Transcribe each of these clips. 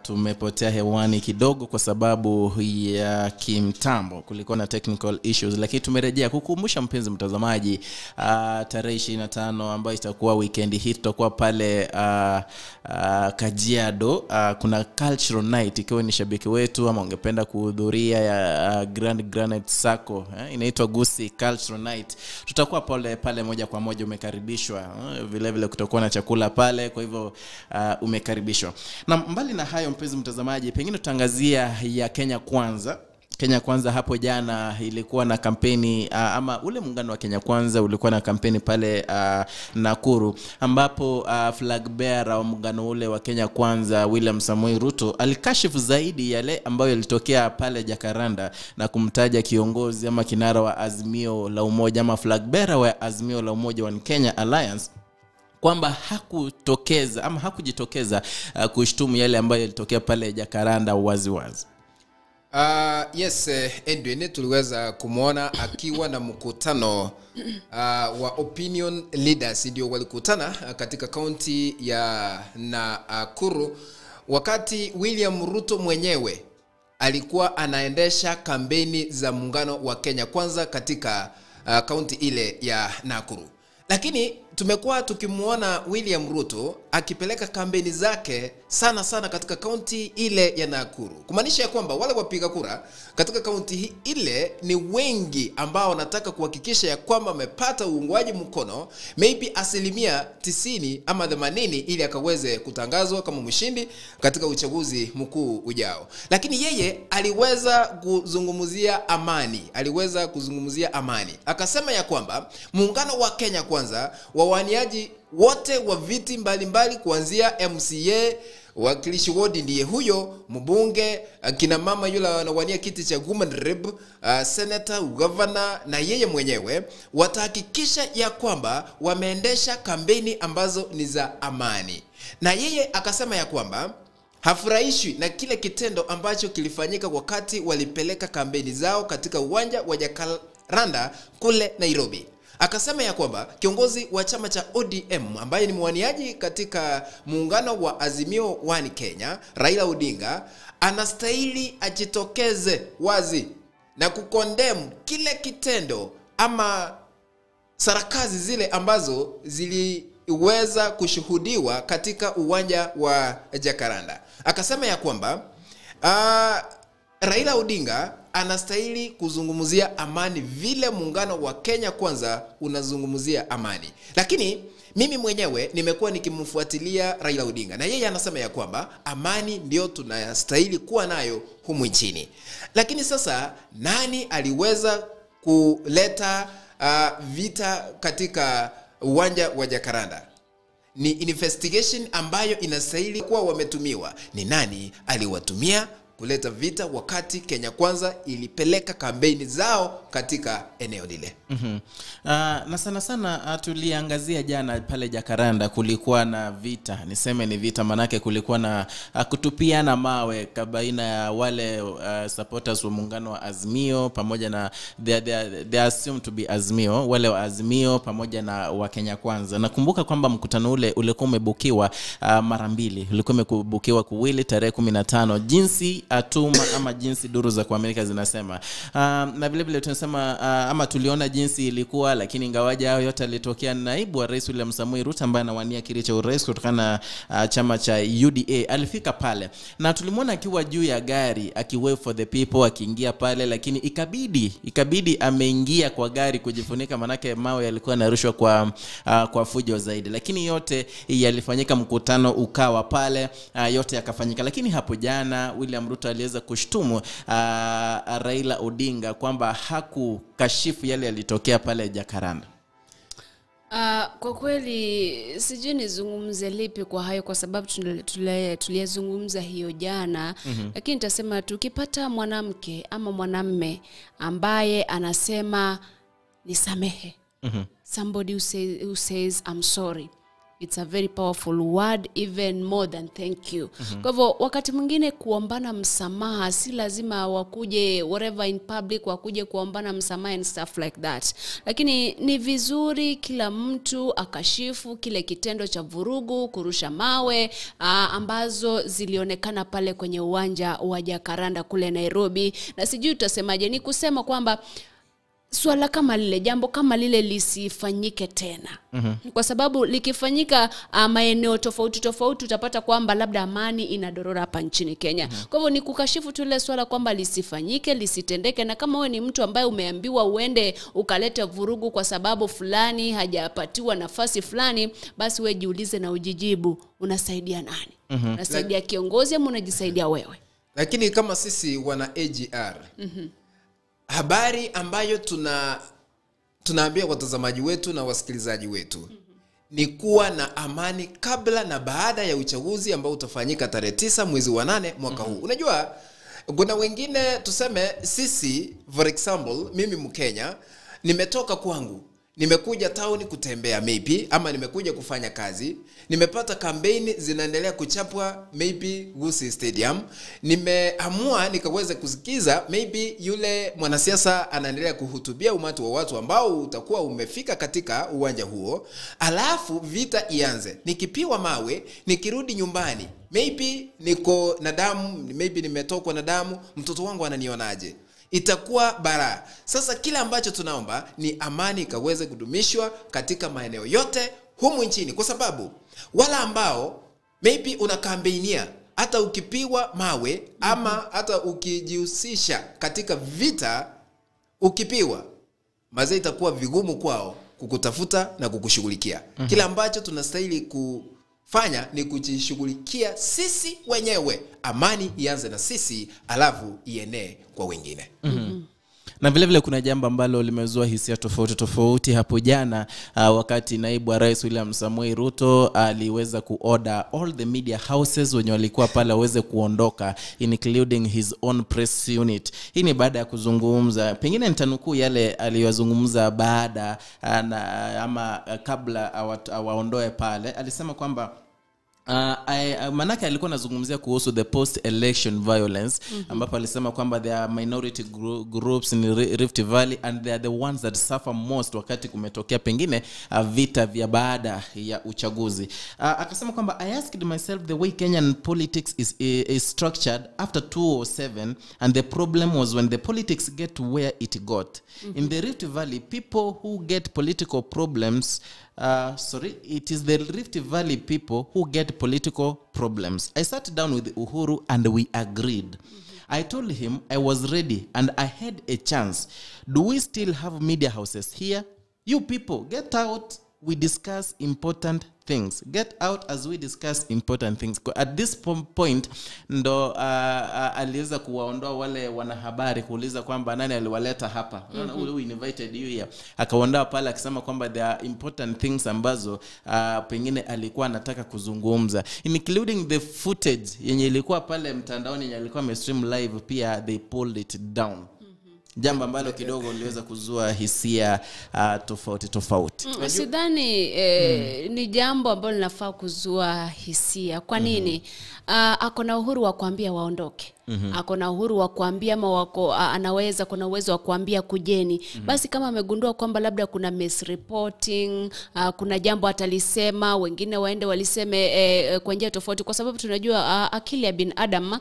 Tumepotea hewani kidogo kwa sababu ya kimtambo, kulikuwa na technical issues, lakini tumerejea kukumbusha mpenzi mtazamaji, tarehe 25 ambayo itakuwa weekend hii, tutakuwa pale Kajiado. Kuna cultural night. Ikiwa ni shabiki wetu ama ungependa kuhudhuria ya Grand Granite Sacco, inaitwa Gusii Cultural Night, tutakuwa pale pale moja kwa moja, umekaribishwa. Vile vile kutakuwa na chakula pale, kwa hivyo umekaribishwa. Na mbali na hayo, mpenzi mtazamaji, pengine tutaangazia ya Kenya Kwanza. Kenya Kwanza hapo jana ilikuwa na kampeni, ama ule muungano wa Kenya Kwanza ulikuwa na kampeni pale Nakuru, ambapo flag bearer wa muungano ule wa Kenya Kwanza, William Samoei Ruto, alikashifu zaidi yale ambayo yalitokea pale Jacaranda na kumtaja kiongozi ama kinara wa Azimio la Umoja ama flag bearer wa Azimio la Umoja wa Kenya Alliance kwamba hakutokeza ama hakujitokeza kushtumu yale ambayo yalitokea pale Jacaranda waziwazi. Yes, Edwin, tuliweza kumwona akiwa na mkutano wa opinion leaders, ndio walikutana katika kaunti ya Nakuru wakati William Ruto mwenyewe alikuwa anaendesha kampeni za muungano wa Kenya Kwanza katika kaunti ile ya Nakuru. Lakini tumekuwa tukimuona William Ruto akipeleka kampeni zake sana sana katika kaunti ile ya Nakuru, kumaanisha ya kwamba wale wapiga kura katika kaunti hii ile ni wengi ambao wanataka kuhakikisha ya kwamba wamepata uungwaji mkono maybe 90% ama 80% ili akaweze kutangazwa kama mshindi katika uchaguzi mkuu ujao. Lakini yeye aliweza kuzungumzia amani, aliweza kuzungumzia amani. Akasema ya kwamba muungano wa Kenya Kwanza, wawaniaji wote wa viti mbalimbali kuanzia MCA, wakilishi wodi ndiye huyo, mbunge, kina mama yule anawania kiti cha woman rep, senator, governor na yeye mwenyewe, watahakikisha ya kwamba wameendesha kampeni ambazo ni za amani. Na yeye akasema ya kwamba hafurahishwi na kile kitendo ambacho kilifanyika wakati walipeleka kampeni zao katika uwanja wa Jacaranda kule Nairobi. Akasema ya kwamba kiongozi wa chama cha ODM ambaye ni mwaniaji katika muungano wa Azimio One Kenya, Raila Odinga, anastahili ajitokeze wazi na kukondem kile kitendo ama sarakazi zile ambazo ziliweza kushuhudiwa katika uwanja wa Jacaranda. Akasema ya kwamba Raila Odinga anastahili kuzungumzia amani vile muungano wa Kenya Kwanza unazungumzia amani. Lakini mimi mwenyewe nimekuwa nikimfuatilia Raila Odinga, na yeye anasema ya kwamba amani ndio tunastahili kuwa nayo humu nchini. Lakini sasa nani aliweza kuleta vita katika uwanja wa Jacaranda? Ni investigation ambayo inastahili kuwa wametumiwa. Ni nani aliwatumia kuleta vita wakati Kenya Kwanza ilipeleka kampeni zao katika eneo lile? Na sana sana tuliangazia jana pale Jacaranda, kulikuwa na vita, niseme ni vita manake kulikuwa na kutupiana mawe baina ya wale supporters wa muungano wa Azimio pamoja na they assumed to be Azimio, wale wa Azimio pamoja na wa Kenya Kwanza. Nakumbuka kwamba mkutano ule ulikuwa umebukiwa mara mbili, ulikuwa umebukiwa kuwili tarehe 15 jinsi atuma ama jinsi duru za kuaminika zinasema. Na vile vile tunasema ama tuliona jinsi ilikuwa, lakini ingawaje hayo yote alitokea, naibu wa rais William Samoei Ruto ambaye anawania kiti cha urais kutokana na chama cha UDA alifika pale na tulimwona akiwa juu ya gari akiwave for the people akiingia pale, lakini ikabidi ameingia kwa gari kujifunika manake mawe yalikuwa yanarushwa kwa fujo zaidi. Lakini yote yalifanyika, mkutano ukawa pale, yote yakafanyika. Lakini hapo jana William Ruto aliweza kushtumu Raila Odinga kwamba hakukashifu yale yalitokea pale Jacaranda. Kwa kweli sijui nizungumze lipi kwa hayo, kwa sababu tuliyazungumza hiyo jana. Lakini nitasema tukipata mwanamke ama mwanamme ambaye anasema nisamehe, somebody who says I'm sorry, It's a very powerful word, even more than thank you. Kwa hivyo wakati mwingine kuombana msamaha si lazima wakuje whatever in public, wakuje kuombana msamaha and stuff like that. Lakini ni vizuri kila mtu akashifu kile kitendo cha vurugu, kurusha mawe ambazo zilionekana pale kwenye uwanja wa Jacaranda kule Nairobi. Na sijui utasemaje, ni kusema kwamba swala kama lile, jambo kama lile lisifanyike tena. Kwa sababu likifanyika maeneo tofauti tofauti, utapata kwamba labda amani inadorora hapa nchini Kenya. Kwa hivyo ni kukashifu tu ile swala kwamba lisifanyike, lisitendeke. Na kama wewe ni mtu ambaye umeambiwa uende ukalete vurugu kwa sababu fulani hajapatiwa nafasi fulani, basi wewe jiulize na ujijibu, unasaidia nani? Unasaidia kiongozi ama unajisaidia wewe? Lakini kama sisi wana AGR, habari ambayo tunaambia watazamaji wetu na wasikilizaji wetu ni kuwa na amani kabla na baada ya uchaguzi ambao utafanyika tarehe 9 mwezi wa 8 mwaka huu. Unajua kuna wengine, tuseme sisi, for example, mimi Mkenya, nimetoka kwangu, nimekuja town kutembea maybe, ama nimekuja kufanya kazi, nimepata kampeni zinaendelea kuchapwa maybe Gusii Stadium, nimeamua nikaweze kusikiza maybe yule mwanasiasa anaendelea kuhutubia umati wa watu ambao utakuwa umefika katika uwanja huo, alafu vita ianze, nikipiwa mawe, nikirudi nyumbani maybe niko na damu, maybe nimetokwa na damu, mtoto wangu ananionaje? Itakuwa bara. Sasa kila ambacho tunaomba ni amani ikaweze kudumishwa katika maeneo yote humu nchini, kwa sababu wala ambao maybe unakambeinia, hata ukipiwa mawe ama hata ukijihusisha katika vita ukipiwa mazee, itakuwa vigumu kwao kukutafuta na kukushughulikia. Kila ambacho tunastahili kufanya ni kujishughulikia sisi wenyewe. Amani ianze na sisi, alafu ienee kwa wengine. Na vile vile kuna jambo ambalo limezua hisia tofauti tofauti hapo jana, wakati naibu wa rais William Samoei Ruto aliweza kuorder all the media houses wenye walikuwa pale waweze kuondoka, including his own press unit. Hii ni baada ya kuzungumza, pengine nitanukuu yale aliyozungumza baada ama kabla awaondoe pale. Alisema kwamba manake alikuwa anazungumzia kuhusu the post election violence, ambapo alisema kwamba there are minority groups in Rift Valley and they are the ones that suffer most wakati kumetokea pengine vita vya baada ya uchaguzi. Akasema kwamba I asked myself the way Kenyan politics is structured after 2007, and the problem was when the politics get to where it got. In the Rift Valley, people who get political problems, it is the Rift Valley people who get political problems. I sat down with Uhuru and we agreed. I told him I was ready and I had a chance. Do we still have media houses here? You people, get out. We discuss important things. Get out as we discuss important things. At this point ndo aliweza kuwaondoa wale wanahabari, kuuliza kwamba nani aliwaleta hapa. Who invited you here? Akaondoa pale akisema kwamba there are important things ambazo pengine alikuwa anataka kuzungumza, including the footage yenye ilikuwa pale mtandaoni yenye alikuwa amestream live, pia they pulled it down. Jambo ambalo kidogo liliweza kuzua hisia tofauti tofauti. Sidhani ni jambo ambalo linafaa kuzua hisia. Kwa nini? Ako na uhuru wa kuambia waondoke. Ako na uhuru wa kuambia ama wako anaweza, kuna uwezo wa kuambia kujeni. Basi kama amegundua kwamba labda kuna misreporting, kuna jambo atalisema, wengine waende waliseme kwa njia tofauti, kwa sababu tunajua akili ya binadamu,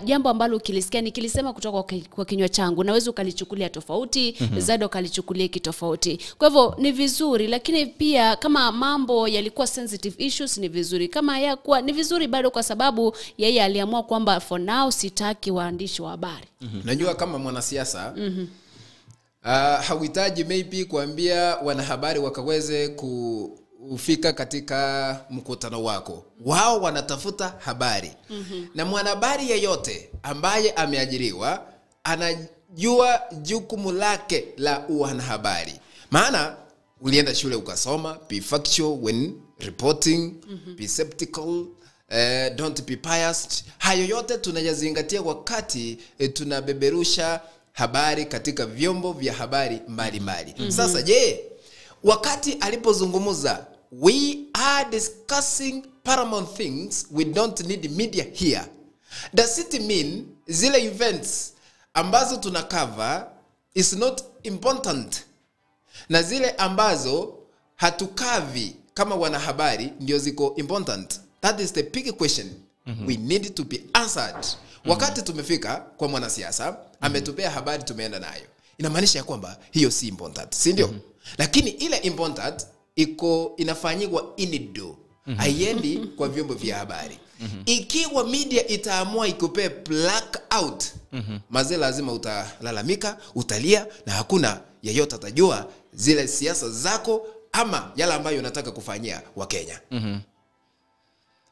jambo ambalo ukilisikia nikilisema kutoka kwa kinywa changu naweza ukalichukulia tofauti, Zado kalichukulia kitofauti. Kwa hivyo ni vizuri, lakini pia kama mambo yalikuwa sensitive issues ni vizuri, kama hayakuwa ni vizuri bado, kwa sababu yeye aliamua kwamba for now sitaki waandishi wa habari. Najua kama mwanasiasa hauhitaji maybe kuambia wanahabari wakaweze kufika katika mkutano wako. Wao wanatafuta habari. Na mwanahabari yeyote ambaye ameajiriwa anajua jukumu lake la wanahabari. Maana ulienda shule ukasoma, be factual when reporting, be skeptical, don't be biased. Hayo yote tunayazingatia wakati tunabeberusha habari katika vyombo vya habari mbalimbali. Sasa je, wakati alipozungumza We are discussing paramount things, we don't need media here. Does it mean zile events ambazo tuna cover is not important, na zile ambazo hatukavi kama wanahabari ndio ziko important? That is the big question we need to be answered. Wakati tumefika kwa mwanasiasa, ametupea habari, tumeenda nayo, inamaanisha ya kwamba hiyo si important, si ndio? Lakini ile important iko inafanyiwa inido, haiendi kwa vyombo vya habari. Ikiwa media itaamua ikupee blackout, mazee lazima utalalamika, utalia, na hakuna yeyote atajua zile siasa zako ama yale ambayo unataka kufanyia Wakenya.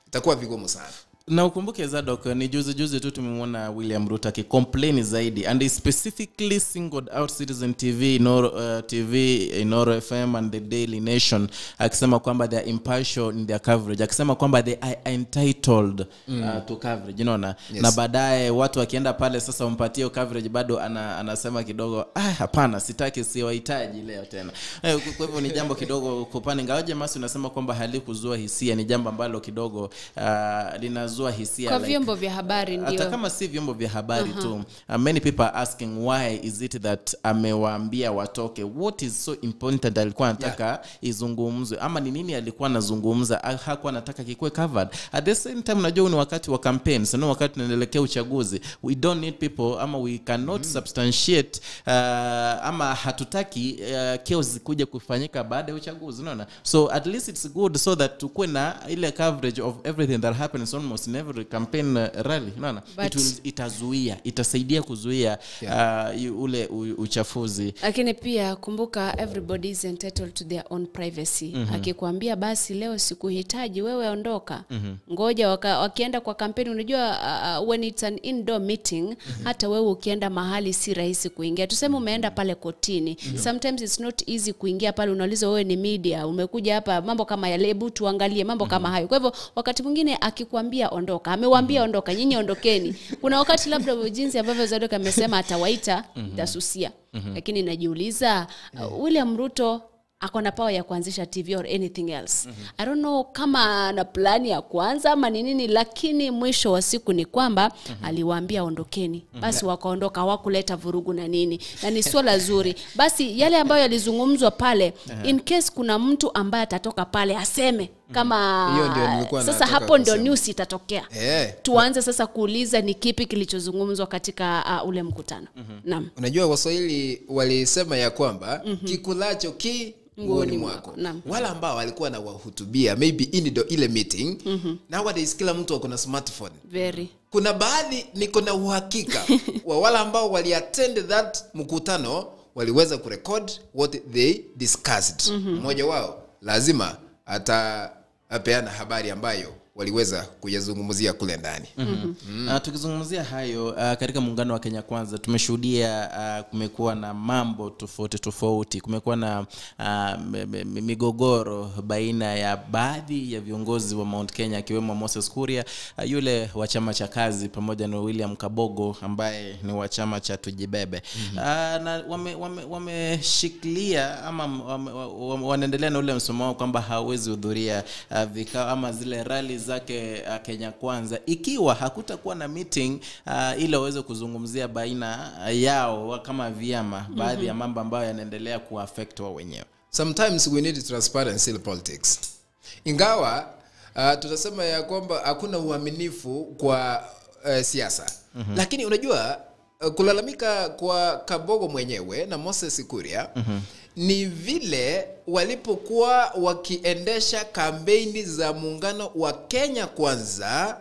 Itakuwa vigumu sana. Na ukumbuke Zadok, ni juzi juzi tu tumemwona William Ruto akicomplain zaidi, and he specifically singled out Citizen TV, Inoro, TV, Inoro FM and the Daily Nation, akisema kwamba they are impartial in their coverage, akisema kwamba they are entitled to coverage, unaona? Na baadaye watu wakienda pale sasa umpatie coverage, bado anasema kidogo, hapana, sitaki, siwahitaji leo tena. Kwa hivyo ni jambo kidogo kupani, ingawaje Masi unasema kwamba halikuzua hisia, ni jambo ambalo kidogo linazua hisia kwa like, vyombo vya habari ndio. Hata kama si vyombo vya habari tu, many people are asking why is it that amewaambia watoke, what is so important alikuwa anataka izungumzwe, ama ni nini alikuwa anazungumza hakuwa anataka kikuwe covered. At the same time, unajua ni wakati wa campaigns, no, wakati tunaelekea uchaguzi, we don't need people ama we cannot substantiate ama hatutaki chaos kuja kufanyika baada ya uchaguzi, unaona? So at least it's good so that tukuwe na ile coverage of everything that happens almost in every campaign rally, unaona? But Itasaidia kuzuia ule uchafuzi. Lakini pia kumbuka, everybody is entitled to their own privacy. Akikwambia basi leo sikuhitaji wewe, ondoka. Ngoja wakienda kwa kampeni, unajua when it's an indoor meeting, hata wewe ukienda mahali si rahisi kuingia. Tuseme umeenda pale kotini. Sometimes it's not easy kuingia pale, unauliza wewe ni media, umekuja hapa, mambo kama yale, hebu tuangalie mambo kama hayo. Kwa hivyo wakati mwingine akikwambia ondoka, amewaambia ondoka, nyinyi ondokeni. Kuna wakati labda jinsi ambavyo Zadok amesema atawaita, itasusia. Lakini najiuliza, William Ruto ako na power ya kuanzisha TV or anything else. I don't know kama ana plani ya kuanza ama ni nini, lakini mwisho wa siku ni kwamba aliwaambia ondokeni. Basi wakaondoka, hawakuleta vurugu na nini. Na ni swala zuri. Basi yale ambayo yalizungumzwa pale, in case kuna mtu ambaye atatoka pale aseme kama Hiyo ndio nilikuwa sasa nataka hapo ndio kusema. news itatokea. Tuanze sasa kuuliza ni kipi kilichozungumzwa katika ule mkutano. Naam. Unajua Waswahili walisema ya kwamba kikulacho ki nguoni mwako. Wala ambao walikuwa na wahutubia maybe in ile meeting, nowadays kila mtu ako na smartphone. Very. Kuna baadhi niko na uhakika wa wala ambao waliattend that mkutano waliweza kurecord what they discussed. Mmoja wao lazima atapeana habari ambayo waliweza kuyazungumzia kule ndani. Tukizungumzia hayo, katika muungano wa Kenya Kwanza tumeshuhudia kumekuwa na mambo tofauti tofauti, kumekuwa na migogoro baina ya baadhi ya viongozi wa Mount Kenya akiwemo Moses Kuria, yule wa chama cha Kazi, pamoja na William Kabogo ambaye ni wa chama cha Tujibebe. Na wameshikilia ama wanaendelea na ule msimamo wao kwamba hawezi hudhuria vikao ama zile rally zake Kenya Kwanza ikiwa hakutakuwa na meeting ili waweze kuzungumzia baina yao kama vyama baadhi ya mambo ambayo yanaendelea kuaffect wao wenyewe. Sometimes we need transparency in politics. Ingawa tutasema ya kwamba hakuna uaminifu kwa siasa. Lakini unajua kulalamika kwa Kabogo mwenyewe na Moses Kuria ni vile walipokuwa wakiendesha kampeni za muungano wa Kenya Kwanza,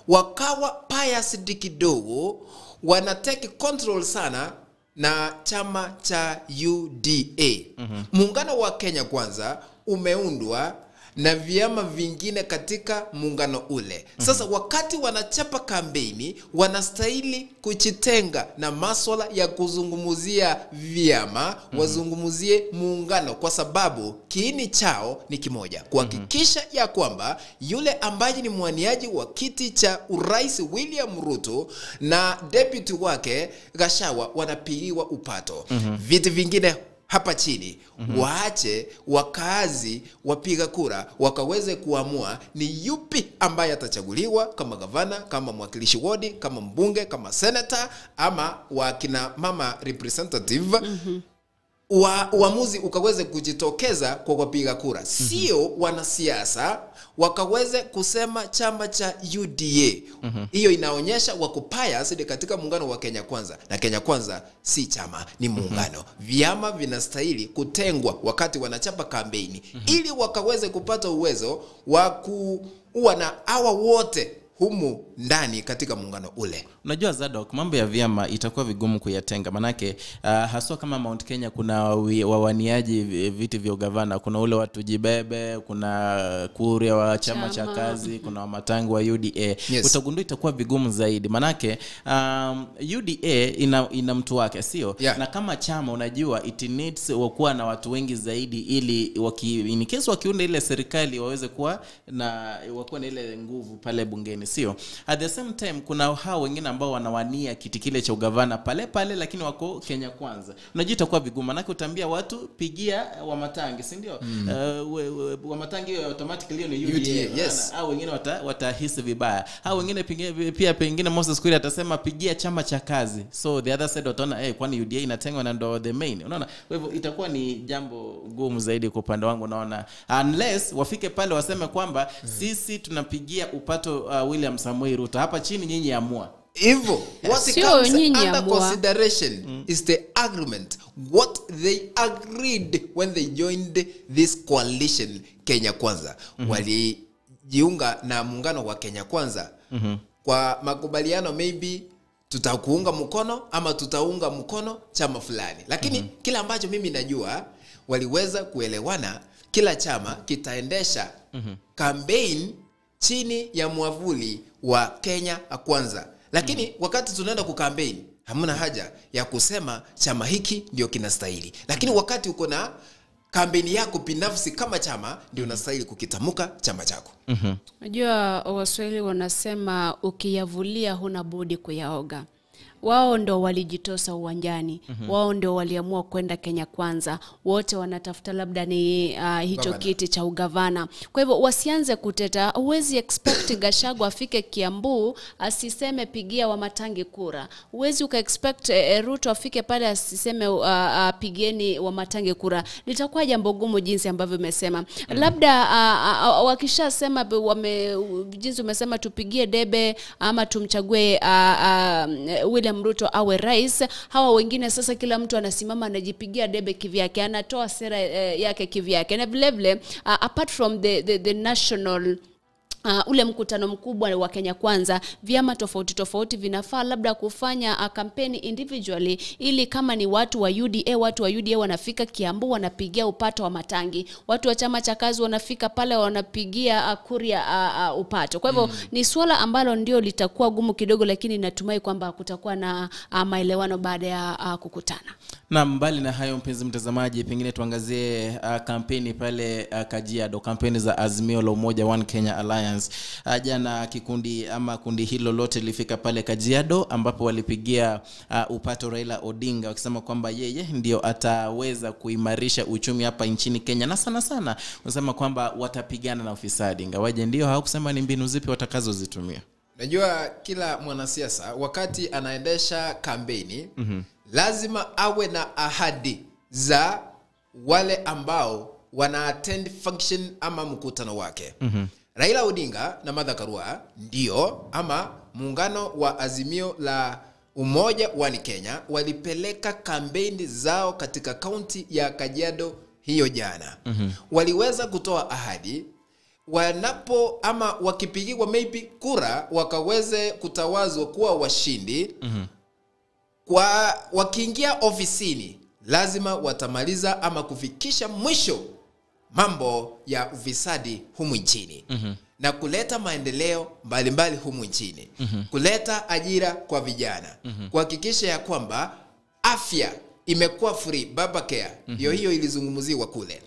wakawa biased kidogo, wana take control sana na chama cha UDA. Muungano wa Kenya Kwanza umeundwa na vyama vingine katika muungano ule. Sasa wakati wanachapa kampeni, wanastahili kujitenga na masuala ya kuzungumzia vyama, wazungumzie muungano, kwa sababu kiini chao ni kimoja, kuhakikisha ya kwamba yule ambaye ni mwaniaji wa kiti cha urais William Ruto na deputy wake Gachagua wanapigiwa upato. Viti vingine hapa chini. Waache wakazi wapiga kura wakaweze kuamua ni yupi ambaye atachaguliwa kama gavana, kama mwakilishi wodi, kama mbunge, kama senator ama wakina mama representative. Uamuzi ukaweze kujitokeza kwa wapiga kura. Sio wanasiasa wakaweze kusema chama cha UDA. Hiyo inaonyesha wako biased katika muungano wa Kenya Kwanza. Na Kenya Kwanza si chama, ni muungano. Vyama vinastahili kutengwa wakati wanachapa kampeni ili wakaweze kupata uwezo wa kuwa na hawa wote humu ndani katika muungano ule. Unajua Zadok, mambo ya vyama itakuwa vigumu kuyatenga, manake haswa kama Mount Kenya kuna wawaniaji viti vya ugavana, kuna ule wa Tujibebe, kuna Kuria wa chama cha kazi, kuna Wamatangi wa UDA. Yes. Utagundua itakuwa vigumu zaidi, manake UDA ina mtu wake, sio? Yeah. Na kama chama unajua it needs wakuwa na watu wengi zaidi ili in case wakiunda ile serikali waweze kuwa na wakuwa na ile nguvu pale bungeni, sio? At the same time kuna hao wengine ambao wanawania kiti kile cha ugavana pale pale, lakini wako Kenya Kwanza. Unajua itakuwa vigumu, manake utaambia watu pigia Wamatangi, si ndio? Wamatangi automatically ni UDA. Yes. Au wengine watahisi vibaya. Hao wengine pia pengine Moses Kuria atasema pigia chama cha kazi. So the other side wataona kwani UDA inatengwa na ndo the main. Unaona? Kwa hivyo itakuwa ni jambo gumu zaidi kwa upande wangu naona, unless wafike pale waseme kwamba sisi tunapigia upato William Samoei Ruto, hapa chini nyinyi amua. Hivyo, what comes under consideration is the agreement, what they agreed when they joined this coalition Kenya Kwanza. Walijiunga na muungano wa Kenya Kwanza kwa makubaliano, maybe tutakuunga mkono ama tutaunga mkono chama fulani. Lakini kila ambacho mimi najua, waliweza kuelewana kila chama kitaendesha campaign chini ya mwavuli wa Kenya Kwanza. Lakini wakati tunaenda kukampeni, hamna haja ya kusema chama hiki ndio kinastahili. Lakini wakati uko na kampeni yako binafsi kama chama, ndio unastahili kukitamuka chama chako. Unajua Waswahili wanasema ukiyavulia huna budi kuyaoga. Wao ndo walijitosa uwanjani. Wao ndo waliamua kwenda Kenya Kwanza. Wote wanatafuta labda ni hicho kiti cha ugavana. Kwa hivyo wasianze kuteta. Huwezi expect Gachagua afike Kiambu asiseme pigia Wamatangi kura. Huwezi uka expect Ruto afike pale asiseme pigeni Wamatangi kura. Litakuwa jambo gumu jinsi ambavyo umesema. Labda wakishasema jinsi umesema tupigie debe ama tumchague William Ruto awe rais, hawa wengine sasa kila mtu anasimama anajipigia debe kivyake, anatoa sera yake kivyake. Na vile vile apart from the national ule mkutano mkubwa wa Kenya Kwanza, vyama tofauti tofauti vinafaa labda kufanya kampeni individually, ili kama ni watu wa UDA, watu wa UDA wanafika Kiambu wanapigia upato wa Matangi, watu wa chama cha kazi wanafika pale wanapigia Kuria upato. Kwa hivyo ni swala ambalo ndio litakuwa gumu kidogo, lakini natumai kwamba kutakuwa na maelewano baada ya kukutana. Na mbali na hayo, mpenzi mtazamaji, pengine tuangazie kampeni pale Kajiado, kampeni za Azimio la Umoja One Kenya Alliance. Jana kikundi ama kundi hilo lote lilifika pale Kajiado ambapo walipigia upato Raila Odinga, wakisema kwamba yeye ndio ataweza kuimarisha uchumi hapa nchini Kenya, na sana sana wanasema kwamba watapigana na ufisadi, ingawaje ndio hawakusema ni mbinu zipi watakazozitumia. Najua kila mwanasiasa wakati anaendesha kampeni lazima awe na ahadi za wale ambao wana attend function ama mkutano wake. Raila Odinga na Martha Karua ndio ama muungano wa Azimio la Umoja One Kenya walipeleka kampeni zao katika kaunti ya Kajiado hiyo jana. Waliweza kutoa ahadi wanapo ama wakipigiwa maybe kura wakaweze kutawazwa kuwa washindi. Kwa wakiingia ofisini lazima watamaliza ama kufikisha mwisho mambo ya ufisadi humu nchini. Na kuleta maendeleo mbalimbali humu nchini. Kuleta ajira kwa vijana. Kuhakikisha ya kwamba afya imekuwa free, baba care. Hiyo ilizungumziwa kule.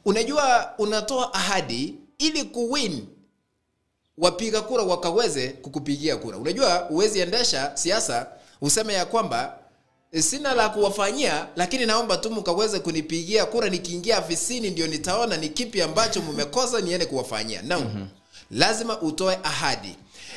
Unajua unatoa ahadi ili kuwin wapiga kura wakaweze kukupigia kura. Unajua huwezi endesha siasa useme ya kwamba Sina la kuwafanyia, lakini naomba tu mkaweze kunipigia kura, nikiingia afisini ndio nitaona ni kipi ambacho mmekosa niende kuwafanyia. No. Lazima utoe ahadi.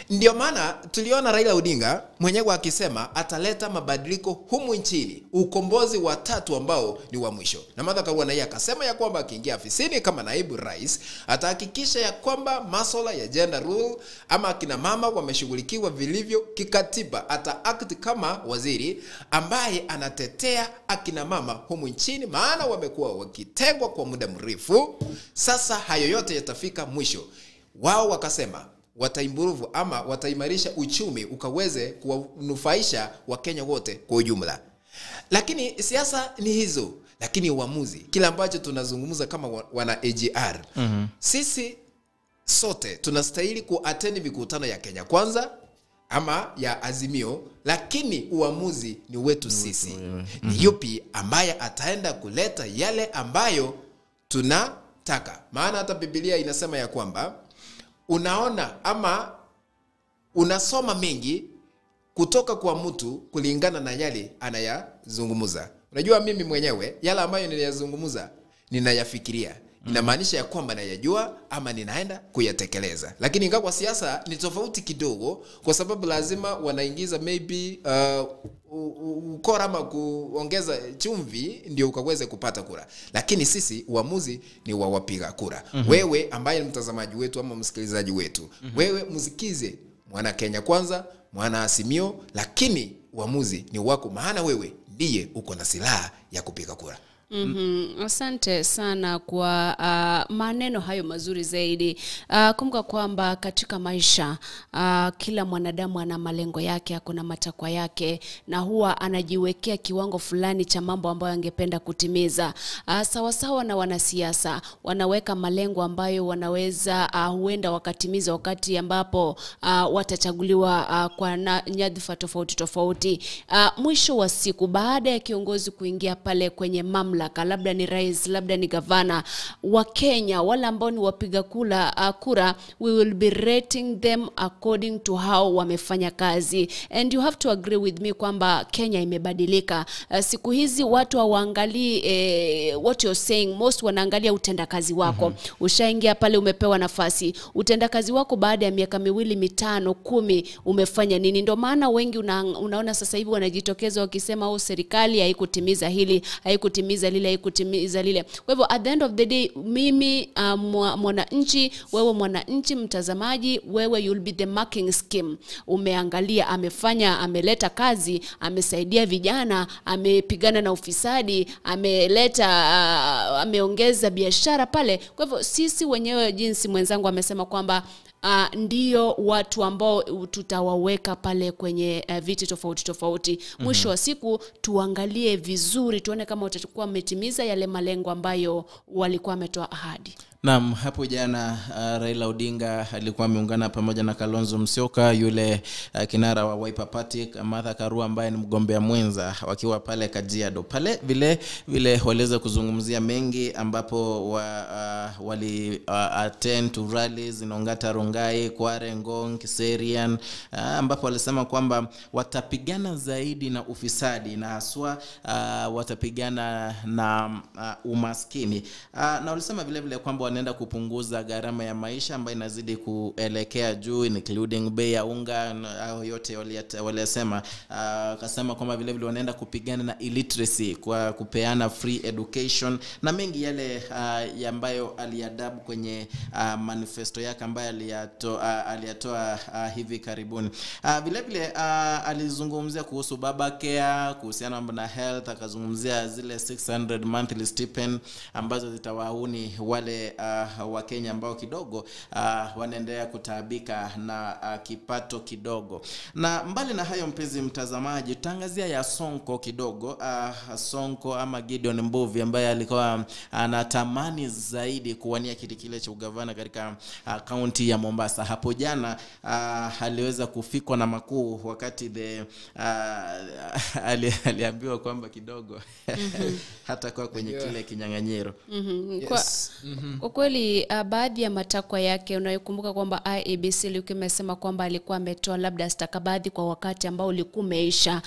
Ndio maana tuliona Raila Odinga mwenyewe akisema ataleta mabadiliko humu nchini, ukombozi wa tatu ambao ni wa mwisho. Na Martha Karua naye akasema ya kwamba akiingia afisini kama naibu rais atahakikisha ya kwamba masuala ya gender rule ama akina mama wameshughulikiwa vilivyo kikatiba. Ata act kama waziri ambaye anatetea akina mama humu nchini, maana wamekuwa wakitengwa kwa muda mrefu. Sasa hayo yote yatafika mwisho. Wao wakasema wataimprove ama wataimarisha uchumi ukaweze kuwanufaisha Wakenya wote kwa ujumla. Lakini siasa ni hizo, lakini uamuzi, kila ambacho tunazungumza kama wana AGR, sisi sote tunastahili kuattend mikutano ya Kenya Kwanza ama ya Azimio, lakini uamuzi ni wetu sisi. Ni yupi ambaye ataenda kuleta yale ambayo tunataka? Maana hata Biblia inasema ya kwamba unaona ama unasoma mengi kutoka kwa mtu kulingana na yale anayazungumza. Unajua mimi mwenyewe yale ambayo ninayazungumza ninayafikiria. Inamaanisha ya kwamba nayajua ama ninaenda kuyatekeleza. Lakini ingawa siasa ni tofauti kidogo, kwa sababu lazima wanaingiza maybe ukora ama kuongeza chumvi ndio ukaweze kupata kura. Lakini sisi uamuzi ni wa wapiga kura. Wewe ambaye ni mtazamaji wetu ama msikilizaji wetu, wewe msikize mwana Kenya Kwanza, mwana Azimio, lakini uamuzi ni wako, maana wewe ndiye uko na silaha ya kupiga kura. Asante sana kwa maneno hayo mazuri zaidi. Kumbuka kwamba katika maisha kila mwanadamu ana malengo yake, ako na matakwa yake, na huwa anajiwekea kiwango fulani cha mambo ambayo angependa kutimiza. Sawa sawa na wanasiasa wanaweka malengo ambayo wanaweza huenda wakatimiza wakati ambapo watachaguliwa kwa nyadhifa tofauti tofauti. Mwisho wa siku, baada ya kiongozi kuingia pale kwenye mamlaka, labda ni rais, labda ni gavana wa Kenya, wale ambao ni wapiga kura, we will be rating them according to how wamefanya kazi. And you have to agree with me kwamba Kenya imebadilika. Siku hizi watu hawaangalii what you're saying, most wanaangalia utendakazi wako. Ushaingia pale, umepewa nafasi, utendakazi wako baada ya miaka 2, 5, 10 umefanya nini? Ndio maana wengi unaona sasa hivi wanajitokeza wakisema oh, serikali haikutimiza hili, haikutimiza lile, haikutimiza lile. Kwa hivyo at the end of the day, mimi mwananchi, wewe mwananchi mtazamaji, wewe you'll be the marking scheme. Umeangalia amefanya, ameleta kazi, amesaidia vijana, amepigana na ufisadi, ameleta ameongeza biashara pale. Kwa hivyo sisi wenyewe, jinsi mwenzangu amesema kwamba ndio watu ambao tutawaweka pale kwenye viti tofauti tofauti. Mwisho wa siku tuangalie vizuri, tuone kama watakuwa wametimiza yale malengo ambayo walikuwa wametoa ahadi. Naam, hapo jana Raila Odinga alikuwa ameungana pamoja na Kalonzo Musyoka, yule kinara wa Wiper Party, Martha Karua ambaye ni mgombea mwenza, wakiwa pale Kajiado. Pale vile vile waliweza kuzungumzia mengi, ambapo wali attend to rallies in Ongata Rongai, Kware, Ngong, Kiserian, ambapo walisema kwamba watapigana zaidi na ufisadi na haswa watapigana na umaskini. Na walisema vile vile kwamba wanaenda kupunguza gharama ya maisha ambayo inazidi kuelekea juu, including bei ya unga au yote waliyasema. Akasema kwamba vile vile wanaenda kupigana na illiteracy kwa kupeana free education na mengi yale ambayo aliadabu kwenye manifesto yake ambayo aliyatoa hivi karibuni. Vile vile alizungumzia kuhusu Babacare, kuhusiana na health, akazungumzia zile 600 monthly stipend ambazo zitawauni wale wa Kenya ambao kidogo wanaendelea kutaabika na kipato kidogo. Na mbali na hayo, mpenzi mtazamaji, tangazia ya Sonko kidogo. Sonko ama Gideon Mbuvi ambaye alikuwa anatamani zaidi kuwania kiti kile cha ugavana katika kaunti ya Mombasa. Hapo jana aliweza kufikwa na makuu wakati aliambiwa kwamba kidogo hata kwa kwenye kile kinyang'anyiro. Yes. Kwa kweli baadhi ya matakwa yake, unayokumbuka kwamba IEBC ilikuwa imesema kwamba alikuwa ametoa labda stakabadhi kwa wakati ambao ulikuwa umeisha.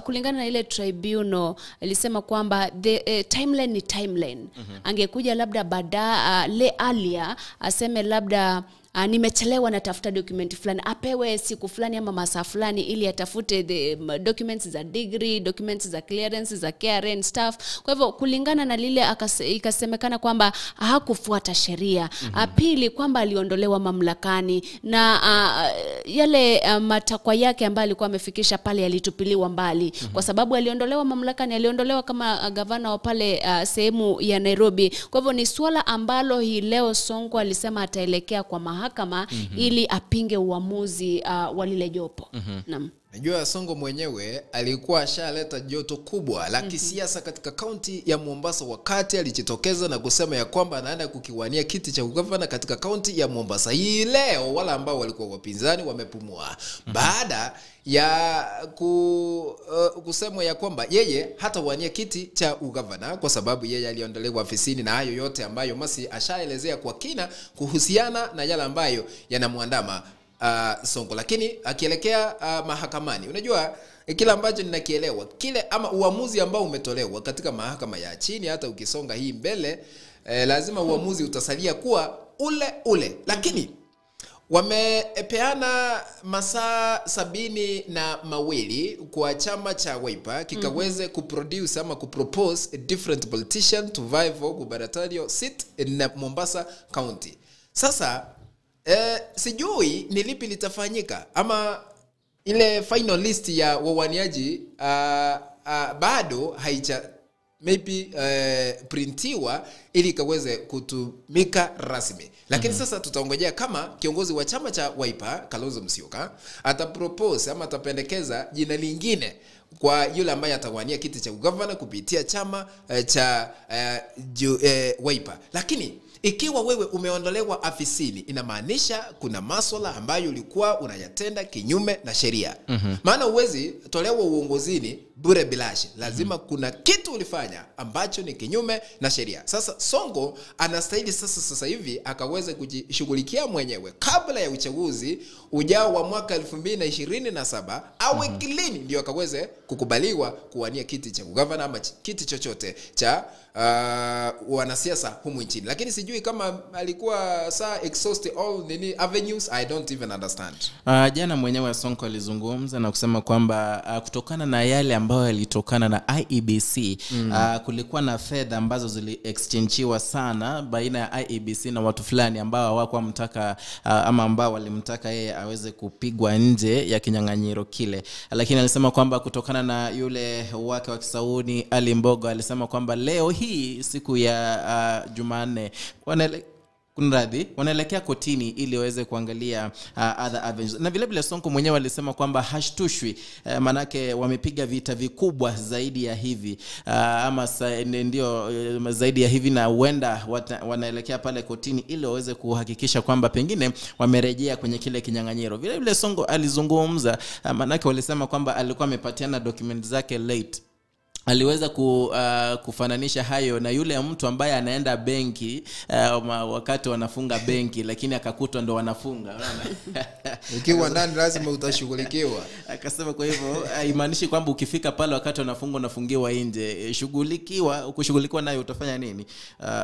Kulingana na ile tribunal ilisema kwamba the timeline ni timeline. Angekuja labda baada le alia aseme labda nimechelewa natafuta document fulani, apewe siku fulani ama masaa fulani ili atafute the documents za degree, documents za clearance za KRA and stuff. Kwa hivyo kulingana na lile ikasemekana kwamba hakufuata sheria. Pili, kwamba aliondolewa mamlakani na yale matakwa yake ambayo alikuwa amefikisha pale yalitupiliwa mbali kwa sababu aliondolewa mamlakani, aliondolewa kama gavana wa pale sehemu ya Nairobi. Kwa hivyo ni swala ambalo hii leo Sonko alisema ataelekea kwa mahakama ili apinge uamuzi wa lile jopo. Naam. Najua Sonko mwenyewe alikuwa ashaleta joto kubwa la kisiasa katika kaunti ya Mombasa wakati alijitokeza na kusema ya kwamba anaenda kukiwania kiti cha ugavana katika kaunti ya Mombasa. Hii leo wala ambao walikuwa wapinzani wamepumua baada ya kusema ya kwamba yeye hatawania kiti cha ugavana kwa sababu yeye aliondolewa ofisini, na hayo yote ambayo Masi ashaelezea kwa kina kuhusiana na yale ambayo yanamwandama Sonko. Lakini akielekea mahakamani, unajua kila ambacho ninakielewa kile ama uamuzi ambao umetolewa katika mahakama ya chini, hata ukisonga hii mbele lazima uamuzi utasalia kuwa ule ule. Lakini wamepeana masaa 72 kwa chama cha Wiper kikaweze kuproduce ama kupropose a different politician to vie for gubernatorial seat in Mombasa County. Sasa sijui ni lipi litafanyika, ama ile final list ya wawaniaji bado haija maybe printiwa ili ikaweze kutumika rasmi. Lakini sasa tutaongojea kama kiongozi wa chama cha Wiper Kalonzo Musyoka atapropose ama atapendekeza jina lingine kwa yule ambaye atawania kiti cha ugavana kupitia chama cha Wiper. Lakini ikiwa wewe umeondolewa afisini, inamaanisha kuna masuala ambayo ulikuwa unayatenda kinyume na sheria. Maana huwezi tolewa uongozini bure bilashi. Lazima kuna kitu ulifanya ambacho ni kinyume na sheria. Sasa Sonko anastahili sasa hivi akaweze kujishughulikia mwenyewe kabla ya uchaguzi ujao wa mwaka 2027, awe clean ndio akaweze kukubaliwa kuwania kiti cha gavana ama kiti chochote cha wanasiasa humu nchini. Lakini sijui kama alikuwa saa exhaust all nini avenues, I don't even understand. Jana mwenyewe Sonko alizungumza na kusema kwamba kutokana na yale ambayo yalitokana na IEBC, kulikuwa na fedha ambazo zili-exchangewa sana baina ya IEBC na watu fulani ambao hawakuwa mtaka ama ambao walimtaka yeye aweze kupigwa nje ya kinyang'anyiro kile. Lakini alisema kwamba kutokana na yule wake wa Kisauni Ali Mbogo, alisema kwamba leo hii siku ya Jumanne wanaelekea kotini ili waweze kuangalia other avenues. Na vile vile Sonko mwenyewe alisema kwamba hashtushwi, manake wamepiga vita vikubwa zaidi ya hivi, ama ndio zaidi ya hivi, na huenda wanaelekea pale kotini ili waweze kuhakikisha kwamba pengine wamerejea kwenye kile kinyang'anyiro. Vile vile Sonko alizungumza, manake walisema kwamba alikuwa amepatiana document zake late. Aliweza kufananisha hayo na yule mtu ambaye anaenda benki wakati wanafunga benki, lakini akakutwa ndo wanafunga. Ukiwa ndani lazima utashughulikiwa. Akasema kwa hivyo haimaanishi kwamba ukifika pale wakati wanafunga unafungiwa nje. Shughulikiwa, kushughulikiwa nayo utafanya nini?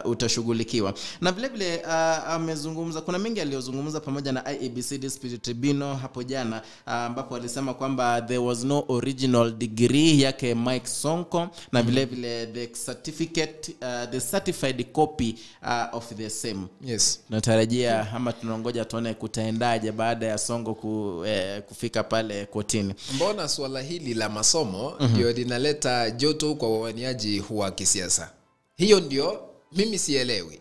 Utashughulikiwa. Na vile vile amezungumza, kuna mengi aliyozungumza pamoja na IEBC Dispute Tribunal hapo jana, ambapo alisema kwamba there was no original degree yake Mike Sonko, na vile vile the certificate, the certified copy of the same. Yes. Tunatarajia ama tunangoja tuone kutaendaje baada ya Sonko kufika pale kotini. Mbona swala hili la masomo ndio linaleta joto kwa wawaniaji wa kisiasa? Hiyo ndio mimi sielewi.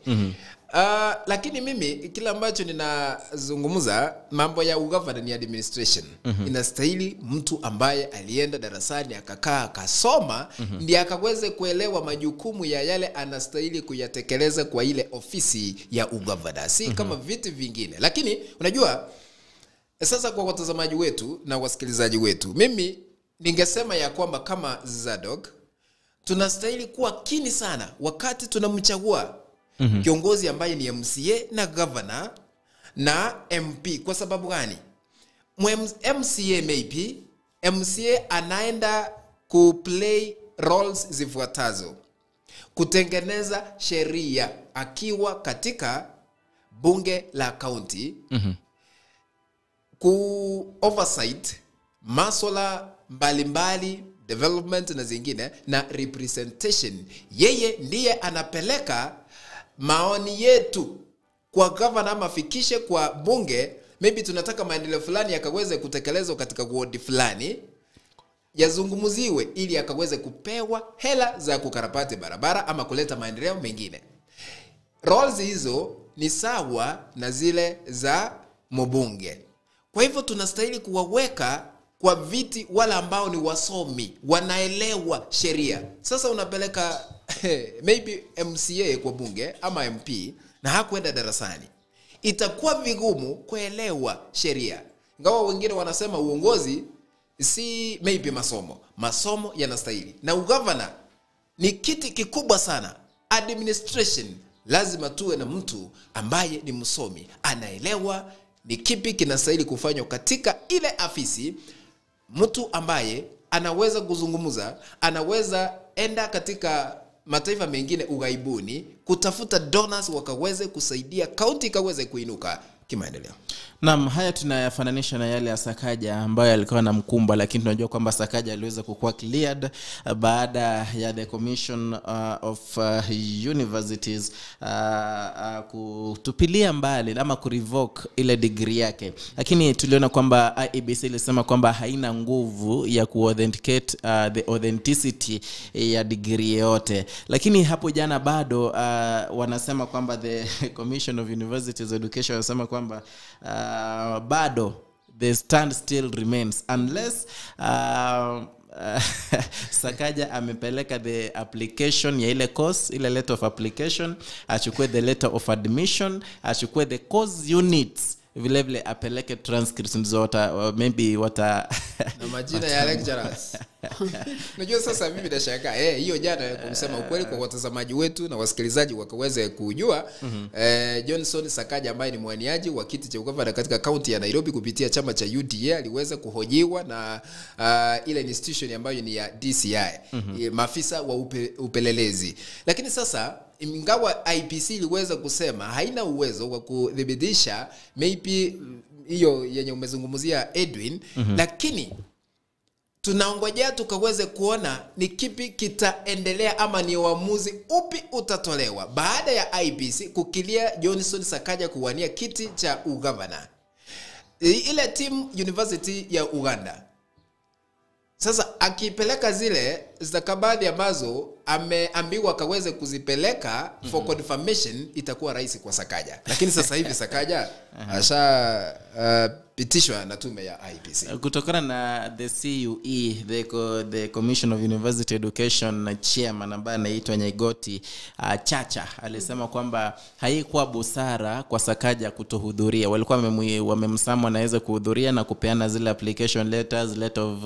Lakini mimi kila ambacho ninazungumza mambo ya ugavana ni administration. Inastahili mtu ambaye alienda darasani akakaa akasoma ndiye akaweze kuelewa majukumu ya yale anastahili kuyatekeleza kwa ile ofisi ya ugavana, si kama vitu vingine. Lakini unajua sasa kwa watazamaji wetu na wasikilizaji wetu, mimi ningesema ya kwamba kama Zadok tunastahili kuwa kini sana wakati tunamchagua Kiongozi ambaye ni MCA na governor na MP. Kwa sababu gani? MCA maybe, MCA anaenda kuplay roles zifuatazo: kutengeneza sheria akiwa katika bunge la county, ku oversight masuala mbalimbali, development na zingine, na representation. Yeye ndiye anapeleka maoni yetu kwa governor ama afikishe kwa bunge, maybe tunataka maendeleo fulani yakaweze kutekelezwa katika ward fulani, yazungumziwe ili akaweze kupewa hela za kukarabati barabara ama kuleta maendeleo mengine. Roles hizo ni sawa na zile za mbunge. Kwa hivyo tunastahili kuwaweka kwa viti wale ambao ni wasomi, wanaelewa sheria. Sasa unapeleka maybe MCA kwa bunge ama MP na hakuenda darasani, itakuwa vigumu kuelewa sheria. Ingawa wengine wanasema uongozi si maybe masomo, masomo yanastahili. Na ugavana ni kiti kikubwa sana. Administration lazima tuwe na mtu ambaye ni msomi, anaelewa ni kipi kinastahili kufanywa katika ile afisi, mtu ambaye anaweza kuzungumza, anaweza enda katika mataifa mengine ughaibuni kutafuta donors wakaweze kusaidia county ikaweze kuinuka kimaendeleo. Naam, haya tunayafananisha na yale ya Sakaja ambayo alikuwa na mkumba, lakini tunajua kwamba Sakaja aliweza kukuwa cleared baada ya the Commission of Universities kutupilia mbali ama kurevoke ile degree yake. Lakini tuliona kwamba IEBC ilisema kwamba haina nguvu ya kuauthenticate the authenticity ya degree yote. Lakini hapo jana bado wanasema kwamba the Commission of Universities Education wanasema kwamba bado the stand still remains unless Sakaja amepeleka the application ya ile course, ile letter of application, achukue the letter of admission, achukue the course units, vile vile apeleke transcripts ndizo maybe wata na majina ya lecturers. Unajua sasa mimi nashangaa hiyo jana, kusema ukweli kwa watazamaji wetu na wasikilizaji wakaweze kujua, Johnson Sakaja ambaye ni mwaniaji wa kiti cha ugavana katika kaunti ya Nairobi kupitia chama cha UDA aliweza kuhojiwa na ile institution ambayo ni ya DCI, maafisa wa upelelezi. Lakini sasa ingawa IPC iliweza kusema haina uwezo wa kudhibitisha maybe hiyo yenye umezungumzia Edwin, lakini tunaongojea tukaweze kuona ni kipi kitaendelea ama ni uamuzi upi utatolewa baada ya IEBC kukilia Johnson Sakaja kuwania kiti cha ugavana ile team University ya Uganda. Sasa akipeleka zile stakabadhi ambazo ameambiwa kaweze kuzipeleka for confirmation, itakuwa rahisi kwa Sakaja. Lakini sasa hivi Sakaja asha pitishwa na tume ya IEBC. Kutokana na the CUE, the Commission of University Education chairman ambaye anaitwa Nyaigoti Chacha alisema kwamba haikuwa busara kwa Sakaja kutohudhuria. Walikuwa wamemsama anaweza kuhudhuria na kupeana zile application letters, letter of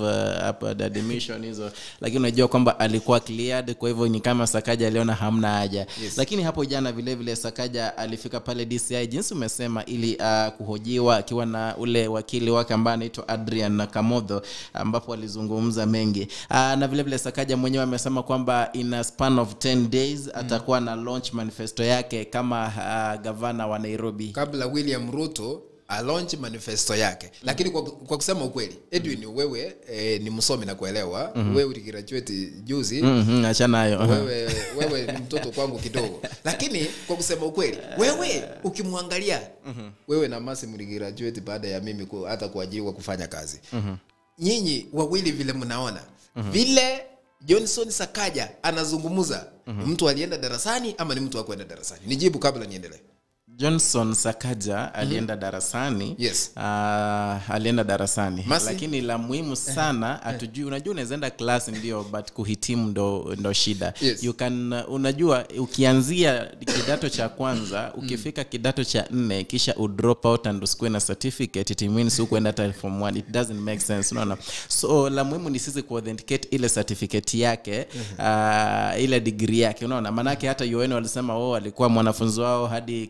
admission hizo, lakini unajua kwamba alikuwa cleared, kwa hivyo ni kama Sakaja aliona hamna haja. Yes. Lakini hapo jana vile vile Sakaja alifika pale DCI jinsi umesema ili kuhojiwa akiwa na ule wakili wake ambaye anaitwa Adrian Kamodho, ambapo alizungumza mengi. Na vile vile Sakaja mwenyewe amesema kwamba in a span of 10 days atakuwa na launch manifesto yake kama gavana wa Nairobi. Kabla William Ruto a launch manifesto yake. Lakini kwa kusema ukweli, Edwin, wewe ni msomi na kuelewa, wewe uligraduate juzi. Achana hayo. Wewe ni mtoto kwangu kidogo. Lakini kwa kusema ukweli, wewe ukimwangalia, wewe na Masi mligraduate baada ya mimi hata kuajiriwa kufanya kazi. Nyinyi wawili vile mnaona, vile Johnson Sakaja anazungumza, mtu alienda darasani ama ni mtu hakuenda darasani? Nijibu kabla niendelee. Johnson Sakaja alienda darasani. Yes. Alienda darasani. Masi? Lakini la muhimu sana hatujui, unajua unaweza enda class ndio, but kuhitimu kuhitimu ndo shida. Yes. You can unajua ukianzia kidato cha kwanza ukifika kidato cha 4 kisha u drop out and usikuwe na certificate, it means hukuenda hata form 1. It doesn't make sense, unaona. So la muhimu ni sisi ku authenticate ile certificate yake, ile degree yake, unaona. Manake hata UN walisema wao alikuwa mwanafunzi wao hadi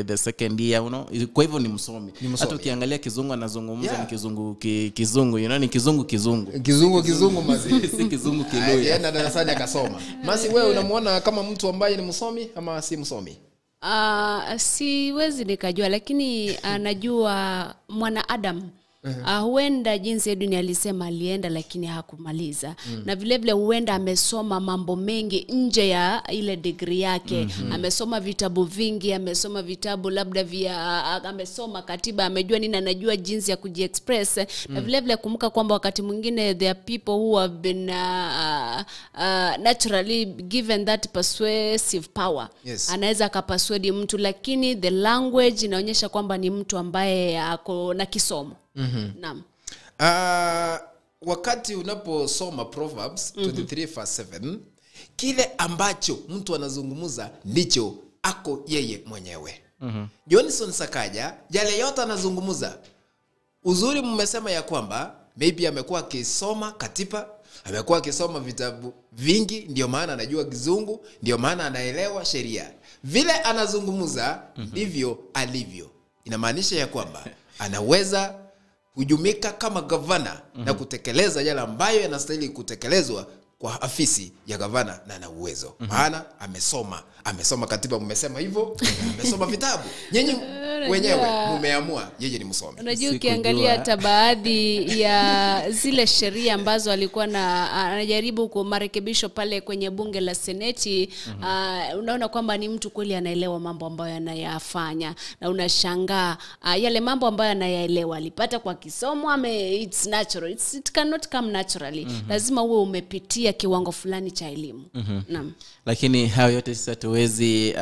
the second year, you know. Kwa hivyo ni msomi. Hata ukiangalia kizungu anazungumza ni kizungu kizungu, you know, ni kizungu kizungu. Kizungu mazi. Si kizungu Kiluya. Alienda darasani akasoma. Masi, wewe unamuona kama mtu ambaye ni msomi ama si msomi? Siwezi nikajua, lakini anajua mwana Adam. Huenda jinsi Edwin alisema alienda lakini hakumaliza. Na vile vile huenda amesoma mambo mengi nje ya ile degree yake. Amesoma vitabu vingi, amesoma vitabu labda vya, amesoma katiba, amejua nini, anajua jinsi ya kujiexpress. Na vile vile kumbuka kwamba wakati mwingine there are people who have been naturally given that persuasive power. Anaweza akapersuade mtu, lakini the language inaonyesha kwamba ni mtu ambaye ako na kisomo. Naam. Wakati unaposoma Proverbs 23 verse 7, kile ambacho mtu anazungumza ndicho ako yeye mwenyewe. Johnson Sakaja yale yote anazungumza, uzuri mmesema ya kwamba maybe amekuwa akisoma katiba, amekuwa akisoma vitabu vingi, ndio maana anajua kizungu, ndio maana anaelewa sheria. Vile anazungumza ndivyo alivyo. Inamaanisha ya kwamba anaweza hujumika kama gavana na kutekeleza yale ambayo yanastahili kutekelezwa kwa afisi ya gavana, na ana uwezo. Maana amesoma katiba, mmesema hivyo, amesoma vitabu. Nyinyi wenyewe mumeamua yeye ni msomi. Unajua, Sikujua. ukiangalia hata baadhi ya zile sheria ambazo alikuwa na anajaribu kwa marekebisho pale kwenye bunge la seneti, unaona kwamba ni mtu kweli anaelewa mambo ambayo anayafanya, na unashangaa yale mambo ambayo anayaelewa alipata kwa kisomo ame it's natural, it cannot come naturally. Lazima uwe umepitia kiwango fulani cha elimu. Naam. Lakini hayo yote sasa hatuwezi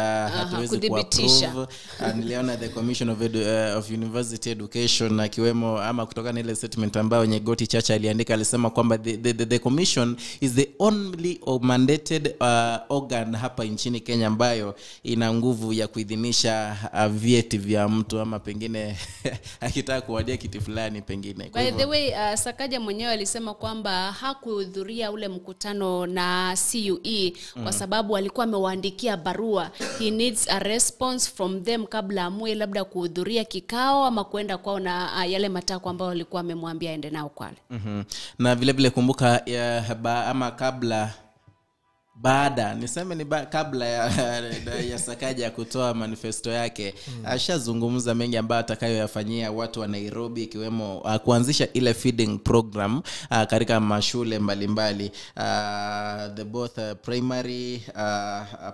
kuthibitisha. kuapprove. Niliona the Commission of University Education, akiwemo ama kutokana na ile statement ambayo Nyegoti Chacha aliandika, alisema kwamba the commission is the only mandated organ hapa nchini Kenya ambayo ina nguvu ya kuidhinisha vyeti vya mtu ama pengine akitaka kuwadia kiti fulani pengine. Kwa By hivyo- the way, Sakaja mwenyewe alisema kwamba hakuhudhuria ule mkutano na CUE kwa sababu alikuwa amewaandikia barua. He needs a response from them kabla amue labda kuhudhuria kikao ama kuenda kwao na yale matakwa ambayo alikuwa amemwambia aende nao kwale. Na vile vile kumbuka ama kabla, baada, niseme ni kabla ya Sakaja kutoa manifesto yake, ashazungumza mengi ambayo atakayoyafanyia watu wa Nairobi, ikiwemo kuanzisha ile feeding program katika mashule mbalimbali, the both primary,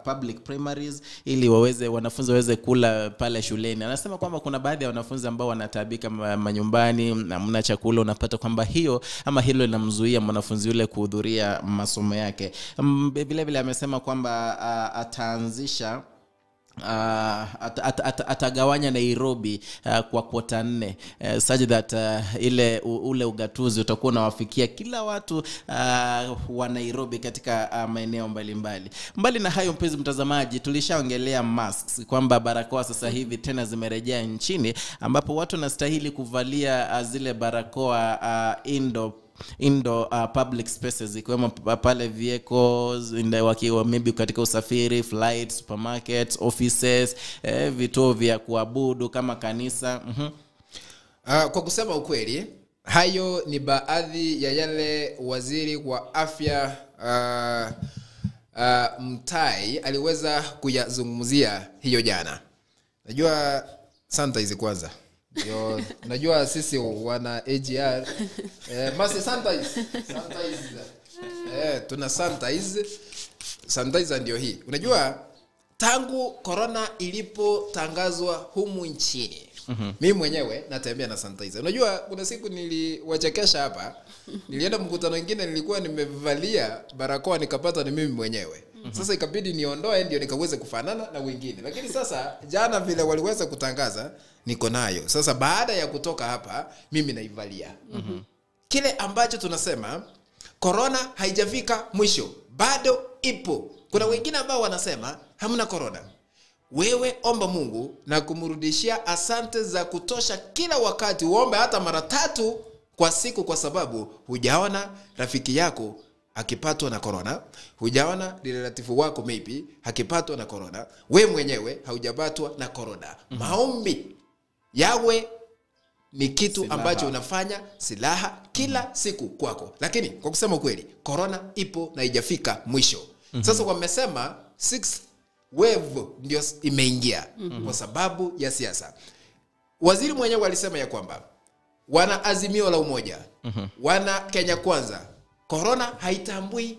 public primaries, ili waweze wanafunzi waweze kula pale shuleni. Anasema kwamba kuna baadhi ya wanafunzi ambao wanataabika manyumbani, hamna chakula, unapata kwamba hiyo ama hilo linamzuia mwanafunzi yule kuhudhuria masomo yake. Vile vile amesema kwamba ataanzisha atagawanya Nairobi kwa kota nne, such that ule ugatuzi utakuwa unawafikia kila watu wa Nairobi katika maeneo mbalimbali. Mbali na hayo, mpenzi mtazamaji, tulishaongelea masks, kwamba barakoa sasa hivi tena zimerejea nchini, ambapo watu wanastahili kuvalia zile barakoa indoor public spaces, ikiwemo pale vehicles wakiwa maybe katika usafiri, flights, supermarkets, offices, vituo vya kuabudu kama kanisa. Kwa kusema ukweli, hayo ni baadhi ya yale waziri wa afya Mutahi aliweza kuyazungumzia hiyo jana. Najua sanitize kwanza. Ndio, najua sisi wana AGR, masi sanitize. Sanitize. Tuna sanitize. Sanitizer ndio hii. Unajua tangu corona ilipotangazwa humu nchini, mimi mwenyewe natembea na sanitizer. Unajua kuna siku niliwachekesha hapa, nilienda mkutano mwingine, nilikuwa nimevalia barakoa nikapata ni mimi mwenyewe. Sasa ikabidi niondoe ndio nikaweze kufanana na wengine. Lakini sasa jana vile waliweza kutangaza, niko nayo. Sasa baada ya kutoka hapa mimi naivalia. Kile ambacho tunasema Corona haijafika mwisho, bado ipo. Kuna wengine ambao wanasema hamna corona. Wewe omba Mungu na kumrudishia asante za kutosha kila wakati. Uombe hata mara 3 kwa siku, kwa sababu hujaona rafiki yako akipatwa na corona, hujaona relative wako maybe akipatwa na corona, we mwenyewe haujapatwa na corona. Maombi yawe ni kitu silaha ambacho unafanya silaha kila siku kwako. Lakini kwa kusema kweli, corona ipo na haijafika mwisho. Sasa wamesema 6th wave ndio imeingia kwa sababu ya siasa. Waziri mwenyewe alisema ya kwamba wana Azimio la Umoja, wana Kenya Kwanza, corona haitambui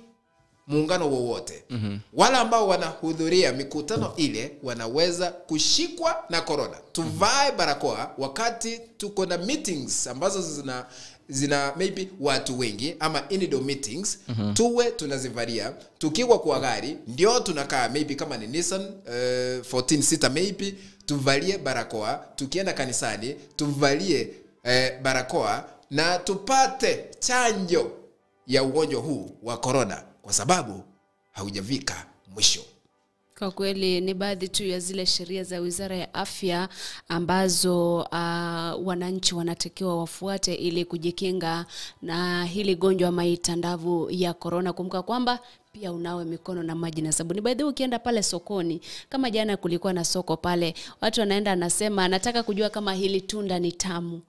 muungano wowote. Wala ambao wanahudhuria mikutano ile wanaweza kushikwa na corona. Tuvae barakoa wakati tuko na meetings ambazo zina maybe watu wengi ama indoor meetings. Tuwe tunazivalia. Tukiwa kwa gari ndio tunakaa maybe kama ni Nissan 14 seater maybe, tuvalie barakoa. Tukienda kanisani tuvalie barakoa na tupate chanjo ya ugonjwa huu wa corona, kwa sababu haujafika mwisho. Kwa kweli ni baadhi tu ya zile sheria za Wizara ya Afya ambazo wananchi wanatakiwa wafuate ili kujikinga na hili gonjwa maitandavu ya corona. Kumbuka kwamba pia unawe mikono na maji na sabuni. By the way, ukienda pale sokoni, kama jana kulikuwa na soko pale, watu wanaenda anasema nataka kujua kama hili tunda ni tamu.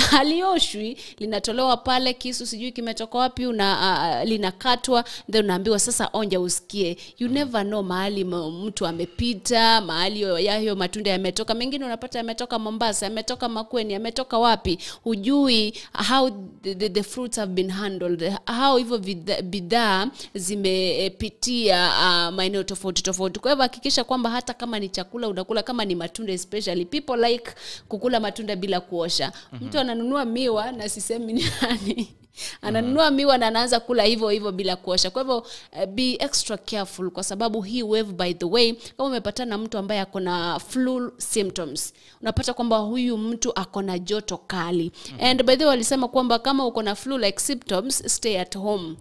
Halioshwi, linatolewa pale, kisu sijui kimetoka wapi, linakatwa, then unaambiwa sasa onja usikie. You never know mahali mtu amepita, mahali yayo matunda yametoka. Mengine unapata yametoka Mombasa, yametoka Makueni, yametoka wapi. Hujui how the fruits have been handled, how hivyo bidhaa zimepitia maeneo tofauti tofauti. Kwa hivyo hakikisha kwamba hata kama ni chakula unakula, kama ni matunda especially, people like kukula matunda bila kuosha. Mtu ananunua miwa, na sisemi ni nani, ananunua miwa na anaanza kula hivyo hivyo bila kuosha. Kwa hivyo be extra careful, kwa sababu hii wave, by the way, kama umepatana na mtu ambaye ako na flu symptoms, unapata kwamba huyu mtu ako na joto kali. And by the way, walisema kwamba kama uko na flu like symptoms, stay at home.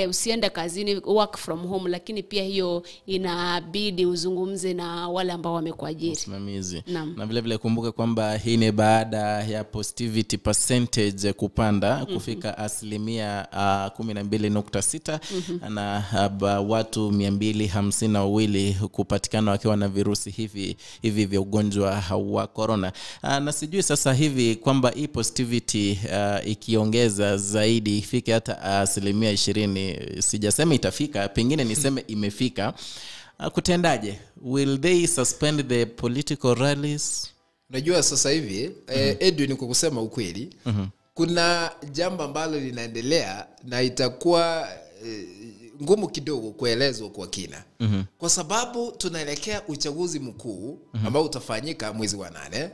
Usiende kazini, work from home. Lakini pia hiyo inabidi uzungumze na wale ambao wamekuajiri, msimamizi. Na vile vile kumbuka kwamba hii ni baada ya positivity percentage kupanda kufika 12.6% na watu 252 kupatikana wakiwa na virusi hivi vya ugonjwa wa corona. Na sijui sasa hivi kwamba hii positivity ikiongeza zaidi ifike hata 20%, sijasema itafika, pengine niseme imefika, kutendaje? Will they suspend the political rallies? Unajua sasa hivi Edwin, kwa kusema ukweli, kuna jambo ambalo linaendelea na itakuwa ngumu kidogo kuelezwa kwa kina. Kwa sababu tunaelekea uchaguzi mkuu ambao utafanyika mwezi wa 8.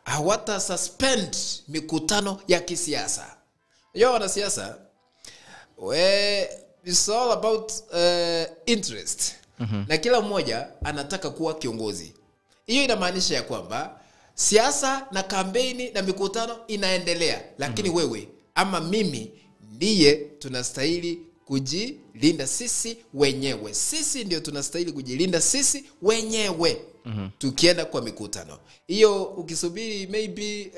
Hawata suspend mikutano ya kisiasa. Yo wanasiasa, it's all about interest. Na kila mmoja anataka kuwa kiongozi. Hiyo inamaanisha ya kwamba siasa na kampeni na mikutano inaendelea, lakini wewe ama mimi ndiye tunastahili kujilinda sisi wenyewe. Sisi ndio tunastahili kujilinda sisi wenyewe. Tukienda kwa mikutano hiyo, ukisubiri maybe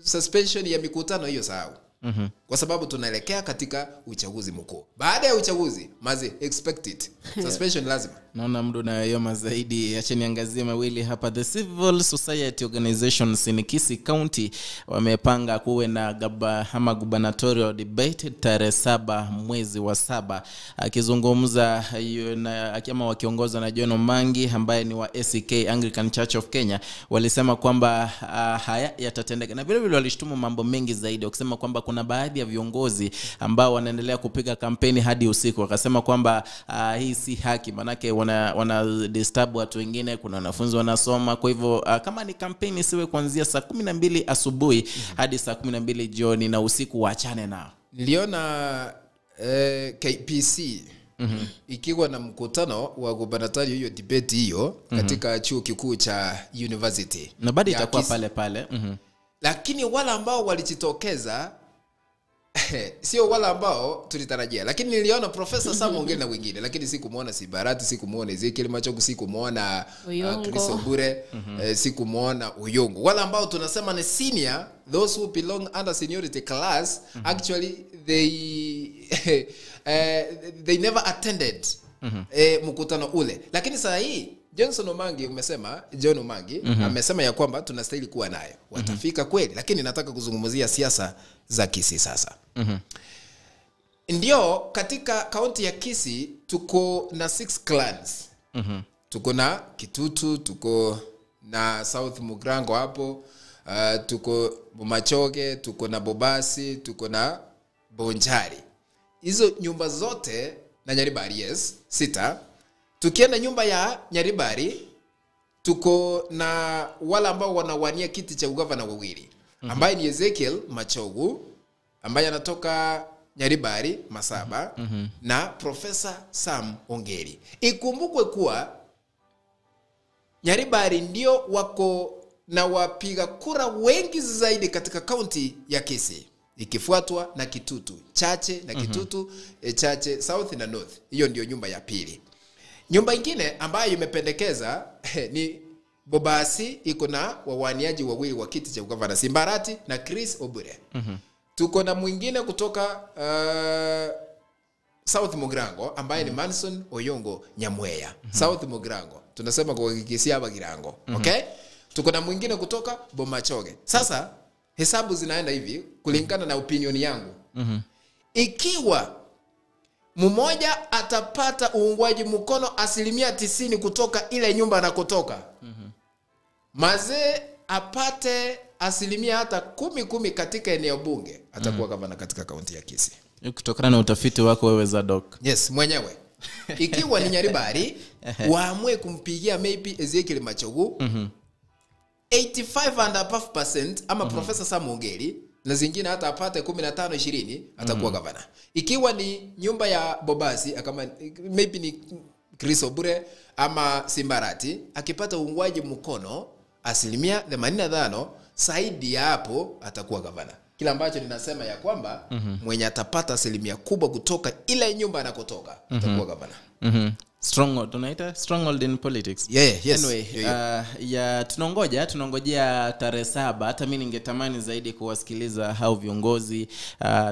suspension ya mikutano hiyo, sahau. Kwa sababu tunaelekea katika uchaguzi mkuu. Baada ya uchaguzi, mazi expect it. Suspension lazima. Naona muda unayoyoma zaidi. Acha niangazie mawili hapa. The Civil Society Organizations in Kisii County wamepanga kuwe na ama gubernatorial debate tarehe 7 mwezi wa 7. Akizungumza ama wakiongozwa na John Mangi ambaye ni wa ACK, Anglican Church of Kenya, walisema kwamba haya yatatendeka. Na vile vile walishtumu mambo mengi zaidi, wakisema kwamba kuna baadhi ya viongozi ambao wanaendelea kupiga kampeni hadi usiku. Wakasema kwamba hii si haki, manake wana disturb watu wengine, kuna wanafunzi wanasoma. Kwa hivyo kama ni kampeni siwe kuanzia saa 12 asubuhi hadi saa 12 jioni, na usiku waachane nao. Niliona KPC ikiwa na mkutano wa gubernatorial, hiyo debate hiyo, katika chuo kikuu cha university. Na bado itakuwa pale pale. Lakini wale ambao walijitokeza Sio wala ambao tulitarajia, lakini niliona Professor Sam Ongeri na wengine, lakini sikumuona Sibarati, sikumuona Ezekiel Machogu, sikumuona Chris Obure, sikumuona Oyongo. Wala ambao tunasema ni senior, those who belong under seniority class, actually they never attended mkutano ule. Lakini saa hii Johnson Omangi umesema, John Omangi amesema ya kwamba tunastahili kuwa nayo. Watafika kweli, lakini nataka kuzungumzia siasa za Kisii sasa. Ndio, katika kaunti ya Kisii tuko na 6 clans. Tuko na Kitutu, tuko na South Mugrango hapo, tuko Bomachoge, tuko na Bobasi, tuko na Bonjari. Hizo nyumba zote na Nyaribari, yes, 6. Tukienda nyumba ya Nyaribari tuko na wale ambao wanawania kiti cha ugavana wawili, ambaye ni Ezekiel Machogu ambaye anatoka Nyaribari Masaba, na Professor Sam Ongeri. Ikumbukwe kuwa Nyaribari ndio wako na wapiga kura wengi zaidi katika kaunti ya Kisii, ikifuatwa na Kitutu Chache na Kitutu Chache South na North. Hiyo ndio nyumba ya pili. Nyumba ingine ambayo imependekeza ni Bobasi, iko na wawaniaji wawili wa kiti cha ugavana, Simbarati na Chris Obure. Tuko na mwingine kutoka South Mugrango ambaye ni Manson Oyongo Nyamweya. South Mugrango tunasema kwa Kisii hapa Girango. Okay? Tuko na mwingine kutoka Bomachoge. Sasa hesabu zinaenda hivi kulingana na opinion yangu. Ikiwa mmoja atapata uungwaji mkono 90% kutoka ile nyumba anakotoka, mazee apate hata 10% katika eneo bunge, atakuwa gavana katika kaunti ya Kisii. Kutokana na utafiti wako wewe Zadok. Yes, mwenyewe. Ikiwa ni Nyaribari waamue kumpigia maybe Ezekiel Machogu 85.5% ama Professor Sam Ongeri na zingine hata apate 15 20, atakuwa gavana. Ikiwa ni nyumba ya Bobasi kama maybe ni Chris Obure ama Simbarati, akipata uungwaji mkono 85% zaidi ya hapo atakuwa gavana. Kila ambacho ninasema ya kwamba mwenye atapata asilimia kubwa kutoka ile nyumba anakotoka atakuwa gavana. Stronghold, tunaita stronghold in politics. Yeah, yes. Anyway, yeah. Tunangojea tarehe 7. Hata mimi ningetamani zaidi kuwasikiliza hao viongozi,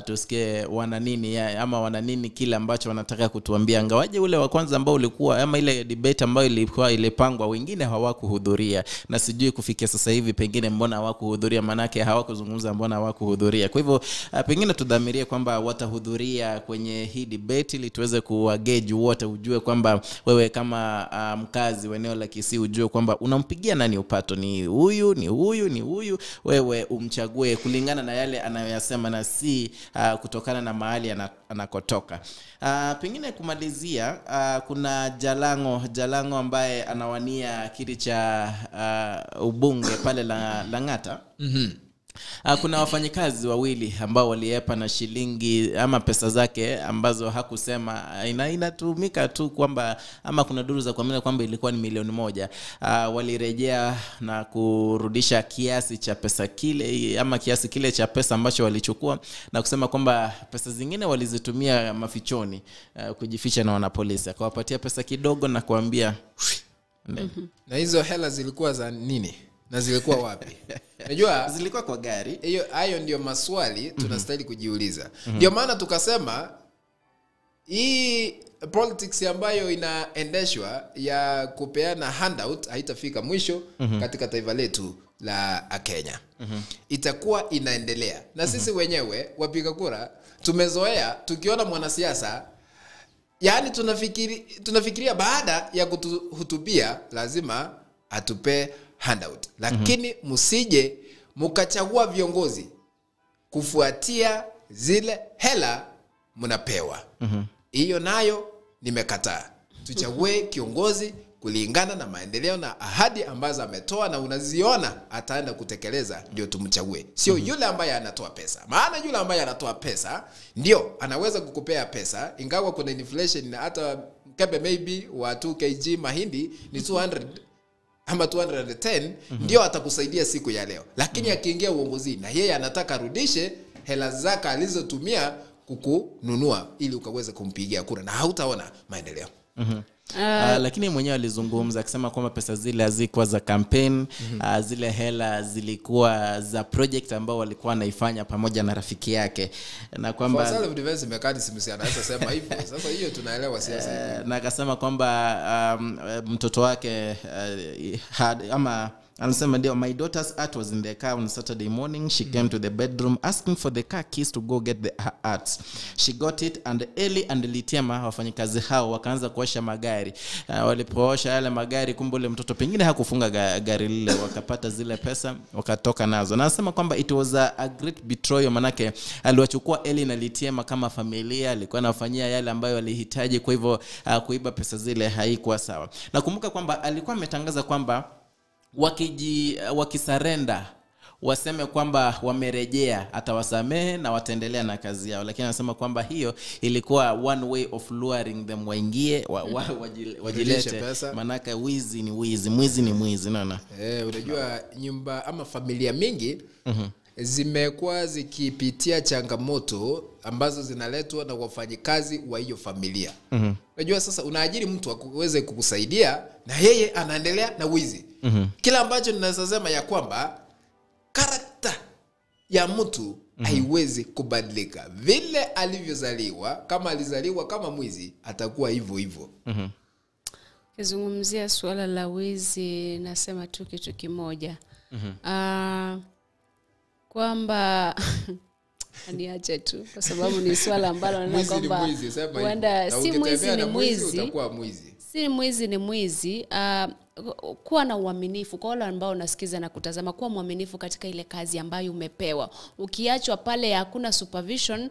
tusikie wana nini ama wana nini kile ambacho wanataka kutuambia. Ingawaje ule wa kwanza ambao ulikuwa ama ile debate ambayo ilikuwa ilipangwa, wengine hawakuhudhuria, na sijui kufikia sasa hivi pengine mbona hawakuhudhuria, manake hawakuzungumza mbona hawakuhudhuria. Kwa hivyo pengine tudhamirie kwamba watahudhuria kwenye hii debate ili tuweze kuwagauge wote, ujue kwamba wewe kama mkazi wa eneo la Kisii ujue kwamba unampigia nani upato, ni huyu, ni huyu, ni huyu. Wewe umchague kulingana na yale anayoyasema na si kutokana na mahali anakotoka. Pengine kumalizia, kuna Jalango ambaye anawania kiti cha ubunge pale Lang'ata. Kuna wafanyikazi wawili ambao waliepa na shilingi ama pesa zake ambazo hakusema, inatumika tu kwamba ama kuna duru za kuamini kwamba ilikuwa ni 1,000,000. Walirejea na kurudisha kiasi cha pesa kile ama kiasi kile cha pesa ambacho walichukua, na kusema kwamba pesa zingine walizitumia mafichoni, kujificha na wanapolisi. Akawapatia pesa kidogo na kuambia Na hizo hela zilikuwa za nini? Na zilikuwa wapi? Unajua zilikuwa kwa gari. Hiyo hayo ndio maswali tunastahili kujiuliza. Ndio maana tukasema hii politics ambayo inaendeshwa ya kupeana handout haitafika mwisho katika taifa letu la Kenya. Itakuwa inaendelea. Na sisi wenyewe wapiga kura tumezoea tukiona mwanasiasa, yani tunafikiria baada ya kutuhutubia lazima atupe handout. Lakini msije mkachagua viongozi kufuatia zile hela mnapewa. Hiyo nayo nimekataa. Tuchague kiongozi kulingana na maendeleo na ahadi ambazo ametoa na unaziona ataenda kutekeleza, ndio tumchague. Sio yule ambaye anatoa pesa. Maana yule ambaye anatoa pesa ndio anaweza kukupea pesa, ingawa kuna inflation na hata mkebe maybe wa 2 kg mahindi ni 200 ama 210, ndio atakusaidia siku ya leo. Lakini akiingia uongozini na yeye anataka arudishe, hela zake alizotumia kukununua ili ukaweze kumpigia kura, na hautaona maendeleo. Lakini mwenyewe alizungumza akisema kwamba pesa zile hazikuwa za campaign, zile hela zilikuwa za project ambao walikuwa wanaifanya pamoja na rafiki yake, na kwamba for self defense mechanism anaweza sema hivyo. Sasa hiyo tunaelewa siasa. Na akasema kwamba mtoto wake ama anasema ndio, my daughter's art was in the car on Saturday morning. She came to the bedroom asking for the car keys to go get the art. She got it, and Eli and Litiema, wafanyikazi hao, wakaanza kuosha magari. Walipoosha yale magari, kumbe ule mtoto pengine hakufunga gari lile, wakapata zile pesa wakatoka nazo. Na anasema kwamba it was a great betrayal, manake aliwachukua Eli na Litiema kama familia, alikuwa anawafanyia yale ambayo walihitaji, kwa hivyo kuiba pesa zile haikuwa sawa. Nakumbuka kwamba alikuwa ametangaza kwamba wakisarenda waseme kwamba wamerejea, atawasamehe na wataendelea na kazi yao. Lakini anasema kwamba hiyo ilikuwa one way of luring them waingie wajilete, manaka wizi ni wizi, mwizi ni mwizi, unaona. Unajua nyumba ama familia mingi zimekuwa zikipitia changamoto ambazo zinaletwa na wafanyikazi wa hiyo familia. Unajua sasa unaajiri mtu aweze kukusaidia na yeye anaendelea na wizi. Kila ambacho ninasema ya kwamba karakta ya mtu haiwezi kubadilika. Vile alivyozaliwa, kama alizaliwa kama mwizi, atakuwa hivyo hivyo. Kizungumzia suala la wizi, nasema tu kitu kimoja. Kwamba niache tu kwa sababu ni swala ambalo naona kwamba huenda si mwizi ni mwizi, utakuwa mwizi. Si mwizi ni mwizi. Kuwa na uaminifu kwa wale ambao unasikiza na kutazama, kuwa mwaminifu katika ile kazi ambayo umepewa. Ukiachwa pale hakuna supervision,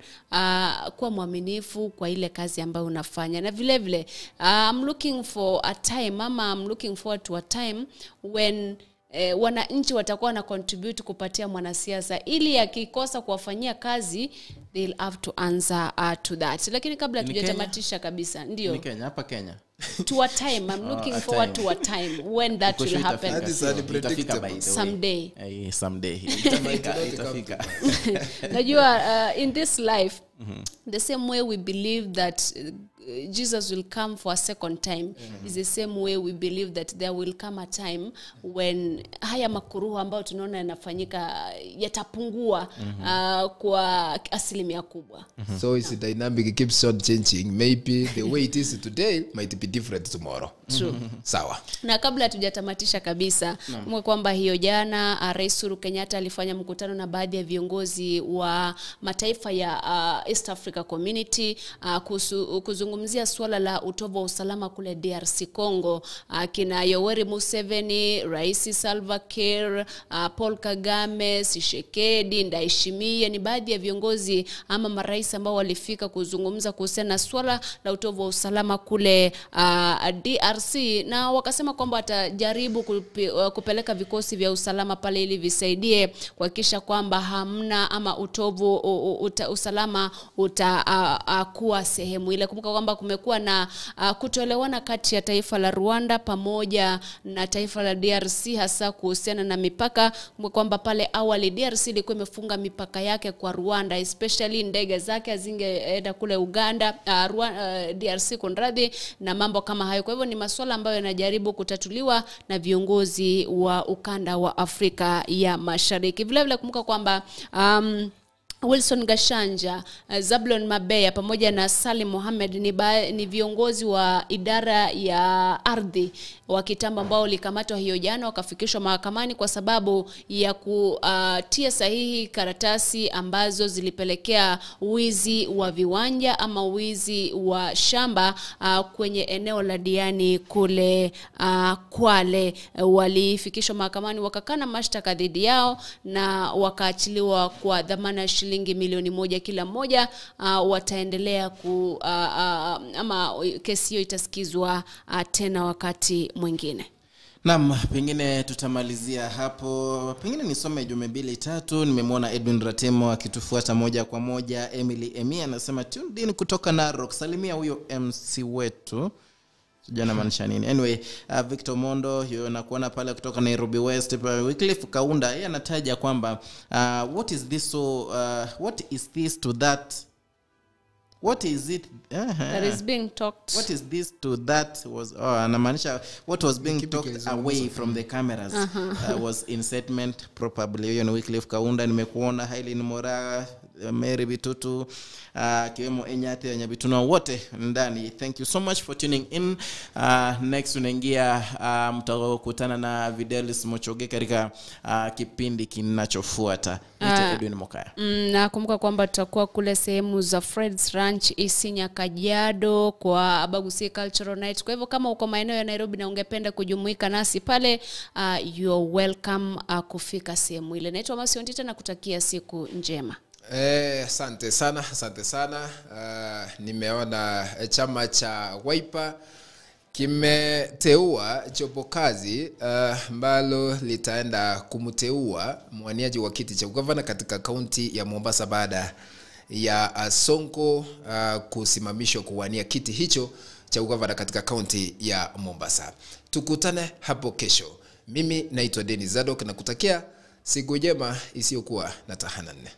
kuwa mwaminifu kwa ile kazi ambayo unafanya. Na vile vile I'm looking for a time, ama I'm looking forward to a time when wananchi watakuwa na contribute kupatia mwanasiasa, ili akikosa kuwafanyia kazi they'll have to answer to that. Lakini kabla tujatamatisha kabisa, ndio ni Kenya, hapa Kenya, to a time I'm looking forward to a time when that will happen. That is unpredictable. Someday. Someday itafika. Najua in this life the same way we believe that Jesus will come for a second time is the same way we believe that there will come a time when haya makuruhu ambayo tunaona yanafanyika yatapungua kwa asilimia kubwa. So it's a dynamic, it keeps on changing. Maybe the way it is today might be different tomorrow. True. Sawa. Na kabla tujatamatisha kabisa, kumbuka kwamba hiyo jana Rais Uhuru Kenyatta alifanya mkutano na baadhi ya viongozi wa mataifa ya East Africa Community kuzungumzia suala la utovu wa usalama kule DRC Congo. Kina Yoweri Museveni, Rais Salva Kiir, Paul Kagame, Tshisekedi, Ndayishimiye ni baadhi ya viongozi ama marais ambao walifika kuzungumza kuhusiana na suala la utovu wa usalama kule DRC, na wakasema kwamba watajaribu kupeleka vikosi vya usalama pale ili visaidie kuhakikisha kwamba hamna ama utovu usalama utakuwa sehemu ile. Kumbuka kwamba kumekuwa na kutoelewana kati ya taifa la Rwanda pamoja na taifa la DRC hasa kuhusiana na mipaka. Kumbuka kwamba pale awali DRC ilikuwa imefunga mipaka yake kwa Rwanda, especially ndege zake hazingeenda kule Uganda, DRC kunradhi, na mambo kama hayo. Kwa hivyo ni masuala ambayo yanajaribu kutatuliwa na viongozi wa ukanda wa Afrika ya Mashariki. Vile vile kumbuka kwamba Wilson Gashanja, Zablon Mabeya pamoja na Salim Mohamed ni viongozi wa idara ya ardhi wa kitambo ambao walikamatwa hiyo jana wakafikishwa mahakamani kwa sababu ya kutia sahihi karatasi ambazo zilipelekea wizi wa viwanja ama wizi wa shamba kwenye eneo la Diani kule Kwale. Walifikishwa mahakamani wakakana mashtaka dhidi yao na wakaachiliwa kwa dhamana shilingi 1 milioni kila mmoja. Wataendelea ama kesi hiyo itasikizwa tena wakati mwingine. Naam, pengine tutamalizia hapo. Pengine nisome jumbe mbili tatu. Nimemwona Edwin Ratemo akitufuata moja kwa moja. Emily Emi anasema tuned in kutoka Narok. Salimia huyo MC wetu. Sijui anamaanisha nini. Anyway, Victor Mondo nakuona pale kutoka Nairobi West. Wycliffe Kaunda yeye anataja kwamba what is this so what is this to that, what is it that is being talked, what is this to that was, anamaanisha what was being talked away from the cameras was incitement probably. Hiyo ni Wycliffe Kaunda. Nimekuona Hailin Mora, Mary Bitutu, kiwemo Enyate Nyabituna, wote ndani. Thank you so much for tuning in. Next tunaingia, mtakutana na Videlis Mochoge katika kipindi kinachofuata. Edwin Mokaya. Nakumbuka kwamba tutakuwa kule sehemu za Fred's Ranch Isinya Kajiado kwa Abagusi Cultural Night. Kwa hivyo kama uko maeneo ya Nairobi na ungependa kujumuika nasi pale, you're welcome kufika sehemu ile. Naitwa Masi Ontita na kutakia siku njema. Asante sana, asante sana. Nimeona chama cha Wiper kimeteua jopo kazi ambalo litaenda kumteua mwaniaji wa kiti cha gavana katika kaunti ya Mombasa baada ya Sonko kusimamishwa kuwania kiti hicho cha gavana katika kaunti ya Mombasa. Tukutane hapo kesho. Mimi naitwa Dennis Zadok na kutakia siku njema isiyokuwa na tahanani.